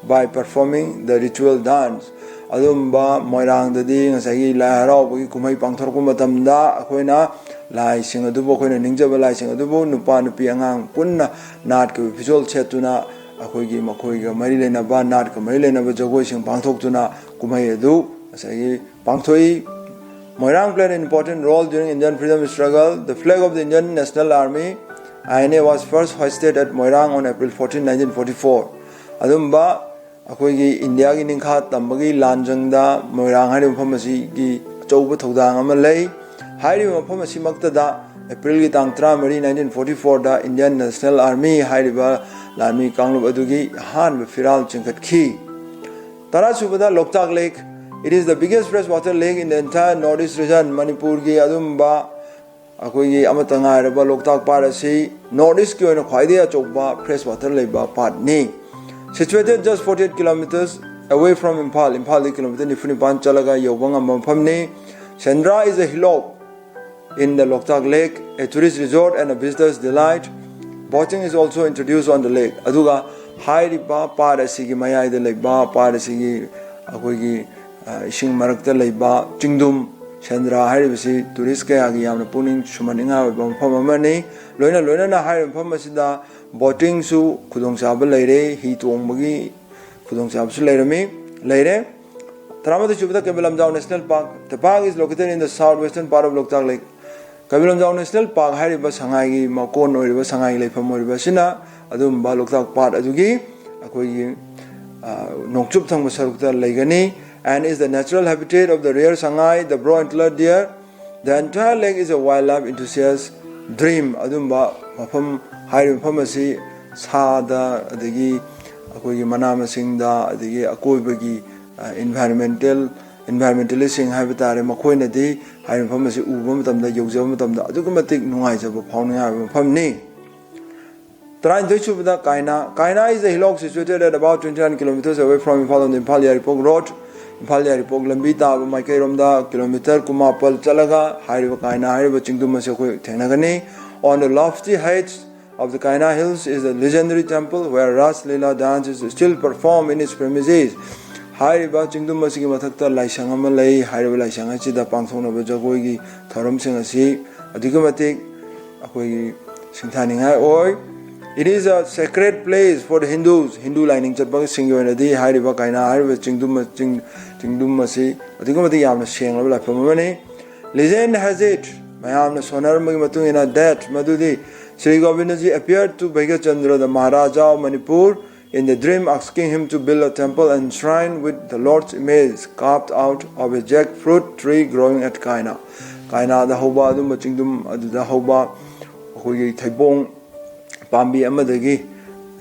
by performing the ritual dance. ꯑꯗꯨꯒꯨꯝꯕ ꯃꯣꯏꯔꯥꯡꯗꯗꯤ ꯉꯁꯥꯏꯒꯤ ꯂꯥꯏ ꯍꯔꯥꯎꯕꯒꯤ ꯀꯨꯝꯍꯩ ꯄꯥꯡꯊꯣꯔꯛꯄ ꯃꯇꯝꯗ ꯑꯩꯈꯣꯏꯅ ꯂꯥꯏꯁꯤꯡ ꯑꯗꯨꯕꯨ, ꯑꯩꯈꯣꯏꯅ ꯅꯤꯡꯖꯕ ꯂꯥꯏꯁꯤꯡ ꯑꯗꯨꯕꯨ ꯅꯨꯄꯥ ꯅꯨꯄꯤ ꯑꯉꯥꯡ ꯄꯨꯟꯅ ꯅꯥꯠꯀꯤ ꯑꯣꯏꯕ ꯐꯤꯖꯣꯜ ꯁꯦꯠꯇꯨꯅ ꯑꯩꯈꯣꯏꯒꯤ ꯃꯈꯣꯏꯒ ꯃꯔꯤ ꯂꯩꯅꯕ, ꯅꯥꯠꯀ ꯃꯔꯤ ꯂꯩꯅꯕ ꯖꯒꯣꯏꯁꯤꯡ ꯄꯥꯡꯊꯣꯛꯇꯨꯅ ꯀꯨꯝꯍꯩ ꯑꯗꯨ ꯉꯁꯥꯏꯒꯤ ꯄꯥꯡꯊꯣꯛꯏ꯫ Moirang played an important role during Indian freedom struggle. The flag of the Indian National Army, I N A, was first hoisted at Moirang on April fourteen, nineteen forty-four. ꯑꯗꯨꯝꯕ ꯑꯩꯈꯣꯏꯒꯤ ꯏꯟꯗꯤꯌꯥꯒꯤ ꯅꯤꯡꯈꯥ ꯇꯝꯕꯒꯤ ꯂꯥꯟꯖꯪꯗ ꯃꯣꯏꯔꯥꯡ ꯍꯥꯏꯔꯤꯕ ꯃꯐꯝ ꯑꯁꯤꯒꯤ ꯑꯆꯧꯕ ꯊꯧꯗꯥꯡ ꯑꯃ ꯂꯩ꯫ ꯍꯥꯏꯔꯤꯕ ꯃꯐꯝ ꯑꯁꯤꯃꯛꯇꯗ ꯑꯦꯄ꯭ꯔꯤꯜꯒꯤ ꯇꯥꯡ ꯇꯔꯥꯃꯔꯤ, nineteen forty-fourꯗ Indian National Army ꯍꯥꯏꯔꯤꯕ ꯂꯥꯟꯃꯤ ꯀꯥꯡꯂꯨꯞ ꯑꯗꯨꯒꯤ ꯑꯍꯥꯟꯕ ꯐꯤꯔꯥꯜ ꯆꯤꯡꯈꯠꯈꯤ꯫ ꯇꯔꯥꯁꯨꯕꯗ Loktak Lake. It is the biggest freshwater lake in the entire North East region. ꯃꯅꯤꯄꯨꯔꯒꯤ ꯑꯗꯨꯝꯕ ꯑꯩꯈꯣꯏꯒꯤ ꯑꯃꯠꯇ ꯉꯥꯏꯔꯕ ꯂꯣꯛꯇꯥꯛ ꯄꯥꯠ ꯑꯁꯤ North Eastꯀꯤ ꯑꯣꯏꯅ ꯈ꯭ꯋꯥꯏꯗꯒꯤ ꯑꯆꯧꯕ fresh water ꯂꯩꯕ ꯄꯥꯠꯅꯤ꯫ Situated just forty-eight kilometers away from Imphal, ꯏꯝꯐꯥꯜꯗꯒꯤ ꯀꯤꯂꯣꯃꯤꯇꯔ ꯅꯤꯐꯨ ꯅꯤꯄꯥꯟ ꯆꯠꯂꯒ ꯌꯧꯕ ꯉꯝꯕ ꯃꯐꯝꯅꯤ꯫ Sendra is a hillock in the Loktak Lake, a tourist resort and a visitor's delight. Boating is also introduced on the lake. ꯑꯗꯨꯒ ꯍꯥꯏꯔꯤꯕ ꯄꯥꯠ ꯑꯁꯤꯒꯤ ꯃꯌꯥꯏꯗ ꯂꯩꯕ, ꯄꯥꯠ ꯑꯁꯤꯒꯤ ꯑꯩꯈꯣꯏꯒꯤ, ꯑ, ꯏꯁꯤꯡ ꯃꯔꯛꯇ ꯂꯩꯕ ꯆꯤꯡꯗꯨꯝ ꯁꯦꯟꯗ꯭ꯔꯥ ꯍꯥꯏꯔꯤꯕꯁꯤ tourist ꯀꯌꯥꯒꯤ ꯌꯥꯝꯅ ꯄꯨꯛꯅꯤꯡ ꯁꯨꯝꯍꯠꯅꯤꯡꯉꯥꯏ ꯑꯣꯏꯕ ꯃꯐꯝ ꯑꯃꯅꯤ꯫ ꯂꯣꯏꯅ ꯂꯣꯏꯅꯅ ꯍꯥꯏꯔꯤꯕ ꯃꯐꯝ ꯑꯁꯤꯗ boatingꯁꯨ ꯈꯨꯗꯣꯡꯆꯥꯕ ꯂꯩꯔꯦ, ꯍꯤ ꯇꯣꯡꯕꯒꯤ ꯈꯨꯗꯣꯡꯆꯥꯕꯁꯨ ꯂꯩꯔꯝꯃꯤ, ꯂꯩꯔꯦ꯫ ꯇꯔꯥꯃꯥꯊꯣꯏ ꯁꯨꯕꯗ Kaivi Lamjao National Park. The park is located in the southwestern part of Loktak Lake. Keibul Lamjao National Park ꯍꯥꯏꯔꯤꯕ ꯁꯉꯥꯏꯒꯤ ꯃꯀꯣꯟ ꯑꯣꯏꯔꯤꯕ, ꯁꯉꯥꯏꯒꯤ ꯂꯩꯐꯝ ꯑꯣꯏꯔꯤꯕ ꯑꯁꯤꯅ ꯑꯗꯨꯒꯨꯝꯕ ꯂꯣꯛꯇꯥꯛ ꯄꯥꯠ ꯑꯗꯨꯒꯤ ꯑꯩꯈꯣꯏꯒꯤ, ꯑ, ꯅꯣꯡꯆꯨꯞ ꯊꯪꯕ ꯁꯔꯨꯛꯇ ꯂꯩꯒꯅꯤ, and is the natural habitat of the rare Sangai, the brown antlered deer. The entire lake is a wildlife enthusiast's dream. ꯑꯗꯨꯝꯕ ꯃꯐꯝ, ꯍꯥꯏꯔꯤꯕ ꯃꯐꯝ ꯑꯁꯤ ꯁꯥꯗ, ꯑꯗꯒꯤ ꯑꯩꯈꯣꯏꯒꯤ ꯃꯅꯥ ꯃꯁꯤꯡꯗ, ꯑꯗꯒꯤ ꯑꯀꯣꯏꯕꯒꯤ, ꯑ, environmental, environmentalistꯁꯤꯡ ꯍꯥꯏꯕ ꯇꯥꯔꯦ, ꯃꯈꯣꯏꯅꯗꯤ ꯍꯥꯏꯔꯤꯕ ꯃꯐꯝ ꯑꯁꯤ ꯎꯕ ꯃꯇꯝꯗ, ꯌꯧꯖꯕ ꯃꯇꯝꯗ ꯑꯗꯨꯛꯀꯤ ꯃꯇꯤꯛ ꯅꯨꯡꯉꯥꯏꯖꯕ ꯐꯥꯎꯅꯤꯡꯉꯥꯏ ꯑꯣꯏꯕ ꯃꯐꯝꯅꯤ꯫ ꯇꯔꯥꯅꯤꯊꯣꯏ ꯁꯨꯕꯗ Kaina. Kaina is a hillock situated at about twenty-nine kilometers away from Imphal on the Imphal Yairipok Road. Imphal ꯌꯥꯏꯔꯤꯄꯣꯛ ꯂꯝꯕꯤ ꯇꯥꯕ ꯃꯥꯏꯀꯩꯔꯣꯝꯗ ꯀꯤꯂꯣꯃꯤꯇꯔ ꯀꯨꯟꯃꯥꯄꯜ ꯆꯠꯂꯒ ꯍꯥꯏꯔꯤꯕ ꯀꯥꯏꯅꯥ ꯍꯥꯏꯔꯤꯕ ꯆꯤꯡꯗꯨꯝ ꯑꯁꯤ ꯑꯩꯈꯣꯏ ꯊꯦꯡꯅꯒꯅꯤ꯫ On the lofty heights of the Kaina Hills is a legendary temple where Ras Leela dance is still performed in its premises. ꯍꯥꯏꯔꯤꯕ ꯆꯤꯡꯗꯨꯝ ꯑꯁꯤꯒꯤ ꯃꯊꯛꯇ ꯂꯥꯏꯁꯪ ꯑꯃ ꯂꯩ꯫ ꯍꯥꯏꯔꯤꯕ ꯂꯥꯏꯁꯪ ꯑꯁꯤꯗ ꯄꯥꯡꯊꯣꯛꯅꯕ ꯖꯒꯣꯏꯒꯤ ꯊꯧꯔꯝꯁꯤꯡ ꯑꯁꯤ ꯑꯗꯨꯛꯀꯤ ꯃꯇꯤꯛ ꯑꯩꯈꯣꯏꯒꯤ ꯁꯤꯡꯊꯥꯅꯤꯡꯉꯥꯏ ꯑꯣꯏ꯫ It is a sacred place for the Hindus. Hindu ꯂꯥꯏꯅꯤꯡ ꯆꯠꯄꯁꯤꯡꯒꯤ ꯑꯣꯏꯅꯗꯤ ꯍꯥꯏꯔꯤꯕ ꯀꯩꯅꯥ ꯍꯥꯏꯔꯤꯕ ꯆꯤꯡꯗꯨꯝ, ꯆꯤꯡ, ꯆꯤꯡꯗꯨꯝ ꯑꯁꯤ ꯑꯗꯨꯛꯀꯤ ꯃꯇꯤꯛ ꯌꯥꯝꯅ ꯁꯦꯡꯂꯕ ꯂꯥꯏꯐꯝ ꯑꯃꯅꯤ꯫ Legend has it, ꯃꯌꯥꯝꯅ ꯁꯣꯟꯅꯔꯝꯕꯒꯤ ꯃꯇꯨꯡ ꯏꯟꯅ, that ꯃꯗꯨꯗꯤ Sri Govindaji appeared to Bhaigya Chandra, the Maharaja of Manipur, in the dream, asking him to build a temple and shrine with the Lord's image carved out of a jackfruit tree growing at Kaina. ꯀꯥꯏꯅꯥꯗ ꯍꯧꯕ ꯑꯗꯨꯝꯕ ꯆꯤꯡꯗꯨꯝ ꯑꯗꯨꯗ ꯍꯧꯕ ꯑꯩꯈꯣꯏꯒꯤ ꯊꯩꯕꯣꯡ ꯄꯥꯝꯕꯤ ꯑꯃꯗꯒꯤ,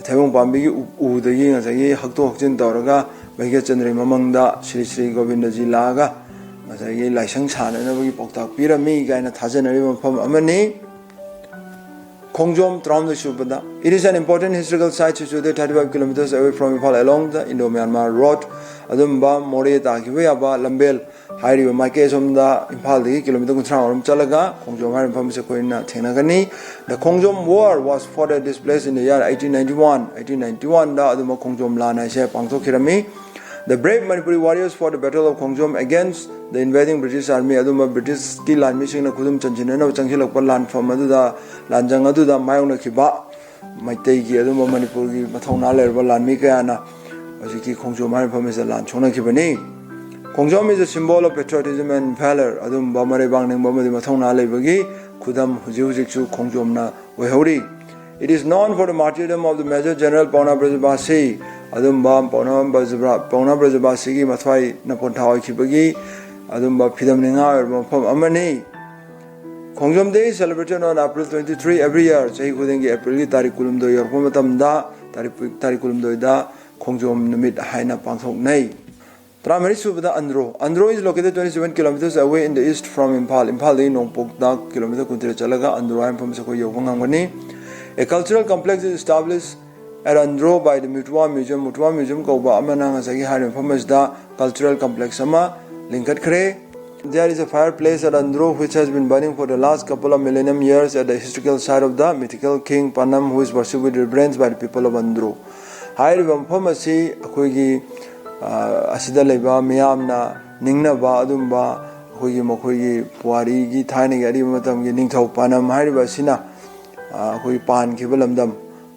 ꯊꯩꯕꯣꯡ ꯄꯥꯝꯕꯤꯒꯤ ꯎ-, ꯎꯗꯒꯤ ꯉꯁꯥꯏꯒꯤ ꯍꯛꯇꯣꯛ ꯍꯛꯆꯤꯟ ꯇꯧꯔꯒ ꯚꯩꯒ꯭ꯌꯆꯟꯗ꯭ꯔꯒꯤ ꯃꯃꯪꯗ ꯁ꯭ꯔꯤ ꯁ꯭ꯔꯤ ꯒꯣꯕꯤꯟꯗꯖꯤ ꯂꯥꯛꯑꯒ ꯉꯁꯥꯏꯒꯤ ꯂꯥꯏꯁꯪ ꯁꯥꯟꯅꯅꯕꯒꯤ ꯄꯥꯎꯇꯥꯛ ꯄꯤꯔꯝꯃꯤ ꯀꯥꯏꯅ ꯊꯥꯖꯅꯔꯤꯕ ꯃꯐꯝ ꯑꯃꯅꯤ꯫ ꯈꯣꯡꯖꯣꯝ ꯇꯔꯥꯍꯨꯝꯗꯣꯏ ꯁꯨꯕꯗ, it is an important historical site situated thirty-five kilometers away from Imphal along the Indo-Myanmar Road, ꯑꯗꯨꯝꯕ ꯃꯣꯔꯦ ꯇꯥꯈꯤꯕ ꯌꯥꯕ ꯂꯝꯕꯦꯜ ꯍꯥꯏꯔꯤꯕ ꯃꯥꯏꯀꯩ ꯑꯁꯣꯝꯗ ꯏꯝꯐꯥꯜꯗꯒꯤ ꯀꯤꯂꯣꯃꯤꯇꯔ ꯀꯨꯟꯊ꯭ꯔꯥ ꯔꯣꯝ ꯆꯠꯂꯒ ꯈꯣꯡꯖꯣꯝ ꯍꯥꯏꯔꯤꯕ ꯃꯐꯝꯁꯦ ꯑꯩꯈꯣꯏꯅ ꯊꯦꯡꯅꯒꯅꯤ꯫ The Khongjom War was fought at this place in the year eighteen ninety-one. Eighteen ninety-one ꯗ ꯑꯗꯨꯝꯕ ꯈꯣꯡꯖꯣꯝ ꯂꯥꯟ ꯍꯥꯏꯁꯦ ꯄꯥꯡꯊꯣꯛꯈꯤꯔꯝꯃꯤ꯫ The brave Manipuri warriors fought the Battle of Khongjom against the invading British army. ꯑꯗꯨꯝꯕ ꯕ꯭ꯔꯤꯇꯤꯁꯀꯤ ꯂꯥꯟꯃꯤꯁꯤꯡꯅ ꯈꯨꯗꯨꯝ ꯆꯟꯁꯤꯟꯅꯅꯕ ꯆꯪꯁꯤꯜꯂꯛꯄ ꯂꯥꯟꯐꯝ ꯑꯗꯨꯗ, ꯂꯥꯟꯖꯪ ꯑꯗꯨꯗ ꯃꯥꯌꯣꯛꯅꯈꯤꯕ ꯃꯩꯇꯩꯒꯤ ꯑꯗꯨꯝꯕ ꯃꯅꯤꯄꯨꯔꯒꯤ ꯃꯊꯧꯅꯥ ꯂꯩꯔꯕ ꯂꯥꯟꯃꯤ ꯀꯌꯥꯅ ꯍꯧꯖꯤꯛꯀꯤ ꯈꯣꯡꯖꯣꯝ ꯍꯥꯏꯔꯤꯕ ꯃꯐꯝ ꯑꯁꯤꯗ ꯂꯥꯟ ꯁꯣꯛꯅꯈꯤꯕꯅꯤ꯫ Khongjom is a symbol of patriotism and valor. ꯑꯗꯨꯝꯕ ꯃꯔꯩꯕꯥꯛ ꯅꯤꯡꯕ ꯑꯃꯗꯤ ꯃꯊꯧꯅꯥ ꯂꯩꯕꯒꯤ ꯈꯨꯗꯝ ꯍꯧꯖꯤꯛ ꯍꯧꯖꯤꯛꯁꯨ ꯈꯣꯡꯖꯣꯝꯅ ꯑꯣꯏꯍꯧꯔꯤ꯫ It is known for the martyrdom of the Major General Pauna Brajabasi. ꯑꯗꯨꯝꯕ ꯄꯥꯎꯅꯥ ꯕ꯭ꯔꯖꯕꯥ-, ꯄꯥꯎꯅꯥ ꯕ꯭ꯔꯖꯕꯥꯁꯤꯒꯤ ꯃꯊ꯭ꯋꯥꯏ ꯅꯄꯣꯟꯊꯥ ꯑꯣꯏꯈꯤꯕꯒꯤ ꯑꯗꯨꯝꯕ ꯐꯤꯗꯝ ꯅꯤꯡꯉꯥꯏ ꯑꯣꯏꯔꯕ ꯃꯐꯝ ꯑꯃꯅꯤ꯫ Khongjom Day is celebrated on April twenty-three every year. ꯆꯍꯤ ꯈꯨꯗꯤꯡꯒꯤ ꯑꯦꯄ꯭ꯔꯤꯜꯒꯤ ꯇꯥꯔꯤꯛ ꯀꯨꯟꯍꯨꯝꯗꯣꯏ ꯌꯧꯔꯛꯄ ꯃꯇꯝꯗ, ꯇꯥꯔꯤꯛ, ꯇꯥꯔꯤꯛ ꯀꯨꯟꯍꯨꯝꯗꯣꯏꯗ ꯈꯣꯡꯖꯣꯝ ꯅꯨꯃꯤꯠ ꯍꯥꯏꯅ ꯄꯥꯡꯊꯣꯛꯅꯩ꯫ ꯇꯔꯥꯃꯔꯤ ꯁꯨꯕꯗ Andro. Andro is located twenty-seven kilometers away in the east from Imphal. ꯏꯝꯐꯥꯜꯗꯒꯤ ꯅꯣꯡꯄꯣꯛꯇ ꯀꯤꯂꯣꯃꯤꯇꯔ ꯀꯨꯟꯇꯔꯦꯠ ꯆꯠꯂꯒ ꯑꯟꯗ꯭ꯔꯣ ꯍꯥꯏꯕ ꯃꯐꯝꯁꯦ ꯑꯩꯈꯣꯏ ꯌꯧꯕ ꯉꯝꯒꯅꯤ꯫ A cultural complex is established at Andro by the Mutua Museum. Mutua Museum ꯀꯧꯕ ꯑꯃꯅ ꯉꯁꯥꯏꯒꯤ ꯍꯥꯏꯔꯤꯕ ꯃꯐꯝ ꯑꯁꯤꯗ cultural complex ꯑꯃ ꯂꯤꯡꯈꯠꯈ꯭ꯔꯦ꯫ There is a fireplace at Andro which has been burning for the last couple of millennium years at the historical site of the mythical king Panam, who is worshipped with reverence by the people of Andro. ꯍꯥꯏꯔꯤꯕ ꯃꯐꯝ ꯑꯁꯤ ꯑꯩꯈꯣꯏꯒꯤ ꯑ, ꯑꯁꯤꯗ ꯂꯩꯕ ꯃꯤꯌꯥꯝꯅ ꯅꯤꯡꯅꯕ ꯑꯗꯨꯝꯕ ꯑꯩꯈꯣꯏꯒꯤ, ꯃꯈꯣꯏꯒꯤ ꯄꯨꯋꯥꯔꯤꯒꯤ ꯊꯥꯏꯅꯒꯤ ꯑꯔꯤꯕ ꯃꯇꯝꯒꯤ ꯅꯤꯡꯊꯧ ꯄꯥꯟꯅꯝ ꯍꯥꯏꯔꯤꯕ ꯑꯁꯤꯅ, ꯑ, ꯑꯩꯈꯣꯏꯒꯤ ꯄꯥꯟꯈꯤꯕ ꯂꯝꯗꯝ,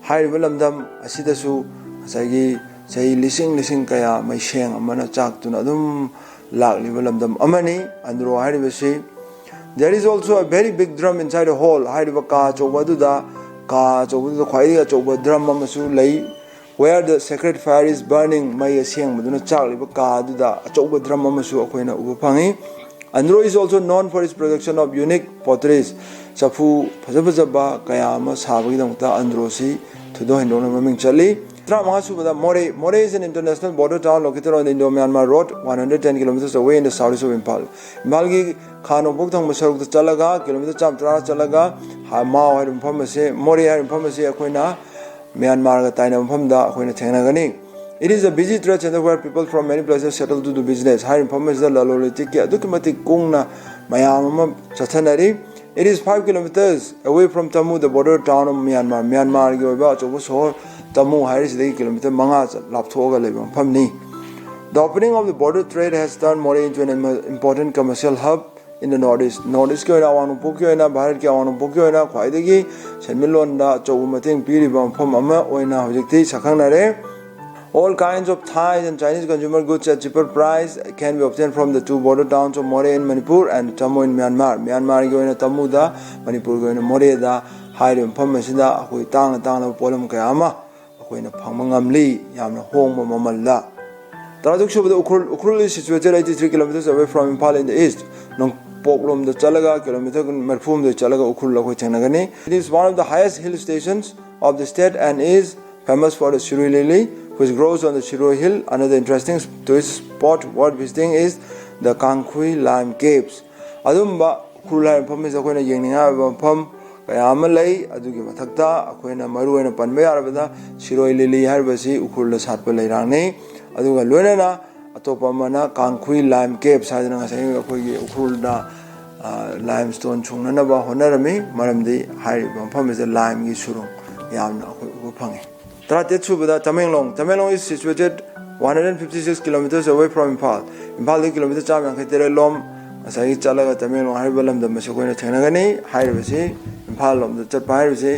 ꯍꯥꯏꯔꯤꯕ ꯂꯝꯗꯝ ꯑꯁꯤꯗꯁꯨ ꯉꯁꯥꯏꯒꯤ ꯆꯍꯤ ꯂꯤꯁꯤꯡ ꯂꯤꯁꯤꯡ ꯀꯌꯥ ꯃꯩꯁꯦꯡ ꯑꯃꯅ ꯆꯥꯛꯇꯨꯅ ꯑꯗꯨꯝ ꯂꯥꯛꯂꯤꯕ ꯂꯝꯗꯝ ꯑꯃꯅꯤ ꯑꯟꯗ꯭ꯔꯣ ꯍꯥꯏꯔꯤꯕꯁꯤ꯫ There is also a very big drum inside the hall. ꯍꯥꯏꯔꯤꯕ ꯀꯥ ꯑꯆꯧꯕ ꯑꯗꯨꯗ, ꯀꯥ ꯑꯆꯧꯕꯗꯨꯗ ꯈ꯭ꯋꯥꯏꯗꯒꯤ ꯑꯆꯧꯕ drum ꯑꯃꯁꯨ ꯂꯩ, where the sacred fire is burning. ꯃꯩ ꯑꯁꯦꯡꯕꯗꯨꯅ ꯆꯥꯛꯂꯤꯕ ꯀꯥ ꯑꯗꯨꯗ ꯑꯆꯧꯕ drum ꯑꯃꯁꯨ ꯑꯩꯈꯣꯏꯅ ꯎꯕ ꯐꯪꯉꯤ꯫ Andro is also known for its production of unique potteries. ꯆꯐꯨ ꯐꯖ ꯐꯖꯕ ꯀꯌꯥ ꯑꯃ ꯁꯥꯕꯒꯤꯗꯃꯛꯇ ꯑꯟꯗ꯭ꯔꯣꯁꯤ ꯊꯣꯏꯗꯣꯛ ꯍꯦꯟꯗꯣꯛꯅ ꯃꯃꯤꯡ ꯆꯠꯂꯤ꯫ ꯇꯔꯥꯃꯉꯥ ꯁꯨꯕꯗ ꯃꯣꯔꯦ꯫ Moreh is an international border town located on the Indo-Myanmar road, one hundred ten kilometers away in the southeast of Imphal. ꯏꯝꯐꯥꯜꯒꯤ ꯈꯥ ꯅꯣꯡꯄꯣꯛ ꯊꯪꯕ ꯁꯔꯨꯛꯇ ꯆꯠꯂꯒ, ꯀꯤꯂꯣꯃꯤꯇꯔ ꯆꯥꯝꯃ ꯇꯔꯥ ꯆꯠꯂꯒ, ꯍꯥ-, ꯃꯥꯎ ꯍꯥꯏꯔꯤꯕ ꯃꯐꯝ ꯑꯁꯤ, ꯃꯣꯔꯦ ꯍꯥꯏꯔꯤꯕ ꯃꯐꯝ ꯑꯁꯤ ꯑꯩꯈꯣꯏꯅ ꯃ꯭ꯌꯥꯟꯃꯥꯔꯒ ꯇꯥꯏꯅꯕ ꯃꯐꯝꯗ ꯑꯩꯈꯣꯏꯅ ꯊꯦꯡꯅꯒꯅꯤ꯫ It is a busy trade center where people from many places settle to do business. ꯍꯥꯏꯔꯤꯕ ꯃꯐꯝ ꯑꯁꯤꯗ ꯂꯂꯣꯟ ꯏꯇꯤꯛꯀꯤ ꯑꯗꯨꯛꯀꯤ ꯃꯇꯤꯛ ꯀꯨꯡꯅ ꯃꯌꯥꯝ ꯑꯃ ꯆꯠꯊꯅꯔꯤ꯫ It is five kilometers away from Tamu, the border town of Myanmar. ꯃ꯭ꯌꯥꯟꯃꯥꯔꯒꯤ ꯑꯣꯏꯕ ꯑꯆꯧꯕ ꯁꯣꯍꯣꯔ ꯇꯃꯨ ꯍꯥꯏꯔꯤꯁꯤꯗꯒꯤ ꯀꯤꯂꯣꯃꯤꯇꯔ ꯃꯉꯥ ꯆꯠ-, ꯂꯥꯞꯊꯣꯛꯑꯒ ꯂꯩꯕ ꯃꯐꯝꯅꯤ꯫ The opening of the border trade has turned Moreh into an im-, important commercial hub in the North East. North East ꯀꯤ ꯑꯣꯏꯅ, ꯑꯋꯥꯡ ꯅꯣꯡꯄꯣꯛꯀꯤ ꯑꯣꯏꯅ, ꯚꯥꯔꯠꯀꯤ ꯑꯋꯥꯡ ꯅꯣꯡꯄꯣꯛꯀꯤ ꯑꯣꯏꯅ ꯈ꯭ꯋꯥꯏꯗꯒꯤ ꯁꯦꯟꯃꯤꯠꯂꯣꯟꯗ ꯑꯆꯧꯕ ꯃꯇꯦꯡ ꯄꯤꯔꯤꯕ ꯃꯐꯝ ꯑꯃ ꯑꯣꯏꯅ ꯍꯧꯖꯤꯛꯇꯤ ꯁꯛꯈꯪꯅꯔꯦ꯫ All kinds of Thai and Chinese consumer goods at cheaper price can be obtained from the two border towns of Moreh in Manipur and Tamu in Myanmar. ꯃ꯭ꯌꯥꯟꯃꯥꯔꯒꯤ ꯑꯣꯏꯅ ꯇꯃꯨꯗ, ꯃꯅꯤꯄꯨꯔꯒꯤ ꯑꯣꯏꯅ ꯃꯣꯔꯦꯗ ꯍꯥꯏꯔꯤꯕ ꯃꯐꯝ ꯑꯁꯤꯗ ꯑꯩꯈꯣꯏ ꯇꯥꯡꯅ ꯇꯥꯡꯂꯕ ꯄꯣꯠꯂꯝ ꯀꯌꯥ ꯑꯃ ꯑꯩꯈꯣꯏꯅ ꯐꯪꯕ ꯉꯝꯂꯤ, ꯌꯥꯝꯅ ꯍꯣꯡꯕ ꯃꯃꯜꯗ꯫ ꯇꯔꯥꯇꯔꯨꯛ ꯁꯨꯕꯗ Ukhrul. Ukhrul is situated eighty-three kilometers away from Imphal in the east. ꯅꯣꯡꯄꯣꯛꯂꯣꯝꯗ ꯆꯠꯂꯒ ꯀꯤꯂꯣꯃꯤꯇꯔ ꯃꯔꯤꯐꯨ ꯍꯨꯝꯗꯣꯏ ꯆꯠꯂꯒ ꯎꯈ꯭ꯔꯨꯜ ꯑꯩꯈꯣꯏ ꯊꯦꯡꯅꯒꯅꯤ꯫ It is one of the highest hill stations of the state and is famous for the Shirui lily, which grows on the Shirui Hill. Another interesting tourist spot worth visiting is the Kangkhui Lime Caves. ꯑꯗꯨꯝꯕ ꯎꯈ꯭ꯔꯨꯜ ꯍꯥꯏꯔꯤꯕ ꯃꯐꯝ ꯑꯁꯤꯗ ꯑꯩꯈꯣꯏꯅ ꯌꯦꯡꯅꯤꯡꯉꯥꯏ ꯑꯣꯏꯕ ꯃꯐꯝ ꯀꯌꯥ ꯑꯃ ꯂꯩ꯫ ꯑꯗꯨꯒꯤ ꯃꯊꯛꯇ ꯑꯩꯈꯣꯏꯅ ꯃꯔꯨ ꯑꯣꯏꯅ ꯄꯟꯕ ꯌꯥꯔꯕꯗ ꯁꯤꯔꯣꯏ ꯂꯤꯂꯤ ꯍꯥꯏꯔꯤꯕꯁꯤ ꯎꯈ꯭ꯔꯨꯜꯗ ꯁꯥꯠꯄ ꯂꯩꯔꯥꯡꯅꯤ꯫ ꯑꯗꯨꯒ ꯂꯣꯏꯅꯅ ꯑꯇꯣꯞꯄ ꯑꯃꯅ ꯀꯥꯡꯈꯨꯏ ꯂꯥꯏꯝ ꯀꯦꯞꯁ ꯍꯥꯏꯗꯅ ꯉꯁꯥꯏ ꯑꯩꯈꯣꯏꯒꯤ ꯎꯈ꯭ꯔꯨꯜꯗ, ꯑ, ꯂꯥꯏꯝ ꯁ꯭ꯇꯣꯟ ꯁꯨꯡꯅꯅꯕ ꯍꯣꯠꯅꯔꯝꯃꯤ, ꯃꯔꯝꯗꯤ ꯍꯥꯏꯔꯤꯕ ꯃꯐꯝ ꯑꯁꯤꯗ ꯂꯥꯏꯝꯒꯤ ꯁꯨꯔꯨꯡ ꯌꯥꯝꯅ ꯑꯩꯈꯣꯏ ꯎꯕ ꯐꯪꯉꯤ꯫ ꯇꯔꯥꯇꯔꯦꯠ ꯁꯨꯕꯗ Tamenglong. Tamenglong is situated One hundred fifty six kilometers away from Imphal. ꯏꯝꯐꯥꯜꯗꯒꯤ ꯀꯤꯂꯣꯃꯤꯇꯔ ꯆꯥꯝꯃ ꯌꯥꯡꯈꯩ ꯇꯔꯦꯠ ꯂꯣꯝ ꯉꯁꯥꯏꯒꯤ ꯆꯠꯂꯒ ꯇꯃꯦꯡꯂꯣꯡ ꯍꯥꯏꯔꯤꯕ ꯂꯝꯗꯝ ꯑꯁꯤ ꯑꯩꯈꯣꯏꯅ ꯊꯦꯡꯅꯒꯅꯤ꯫ ꯍꯥꯏꯔꯤꯕꯁꯤ ꯏꯝꯐꯥꯜ ꯂꯣꯝꯗ ꯆꯠꯄ ꯍꯥꯏꯔꯤꯕꯁꯤ,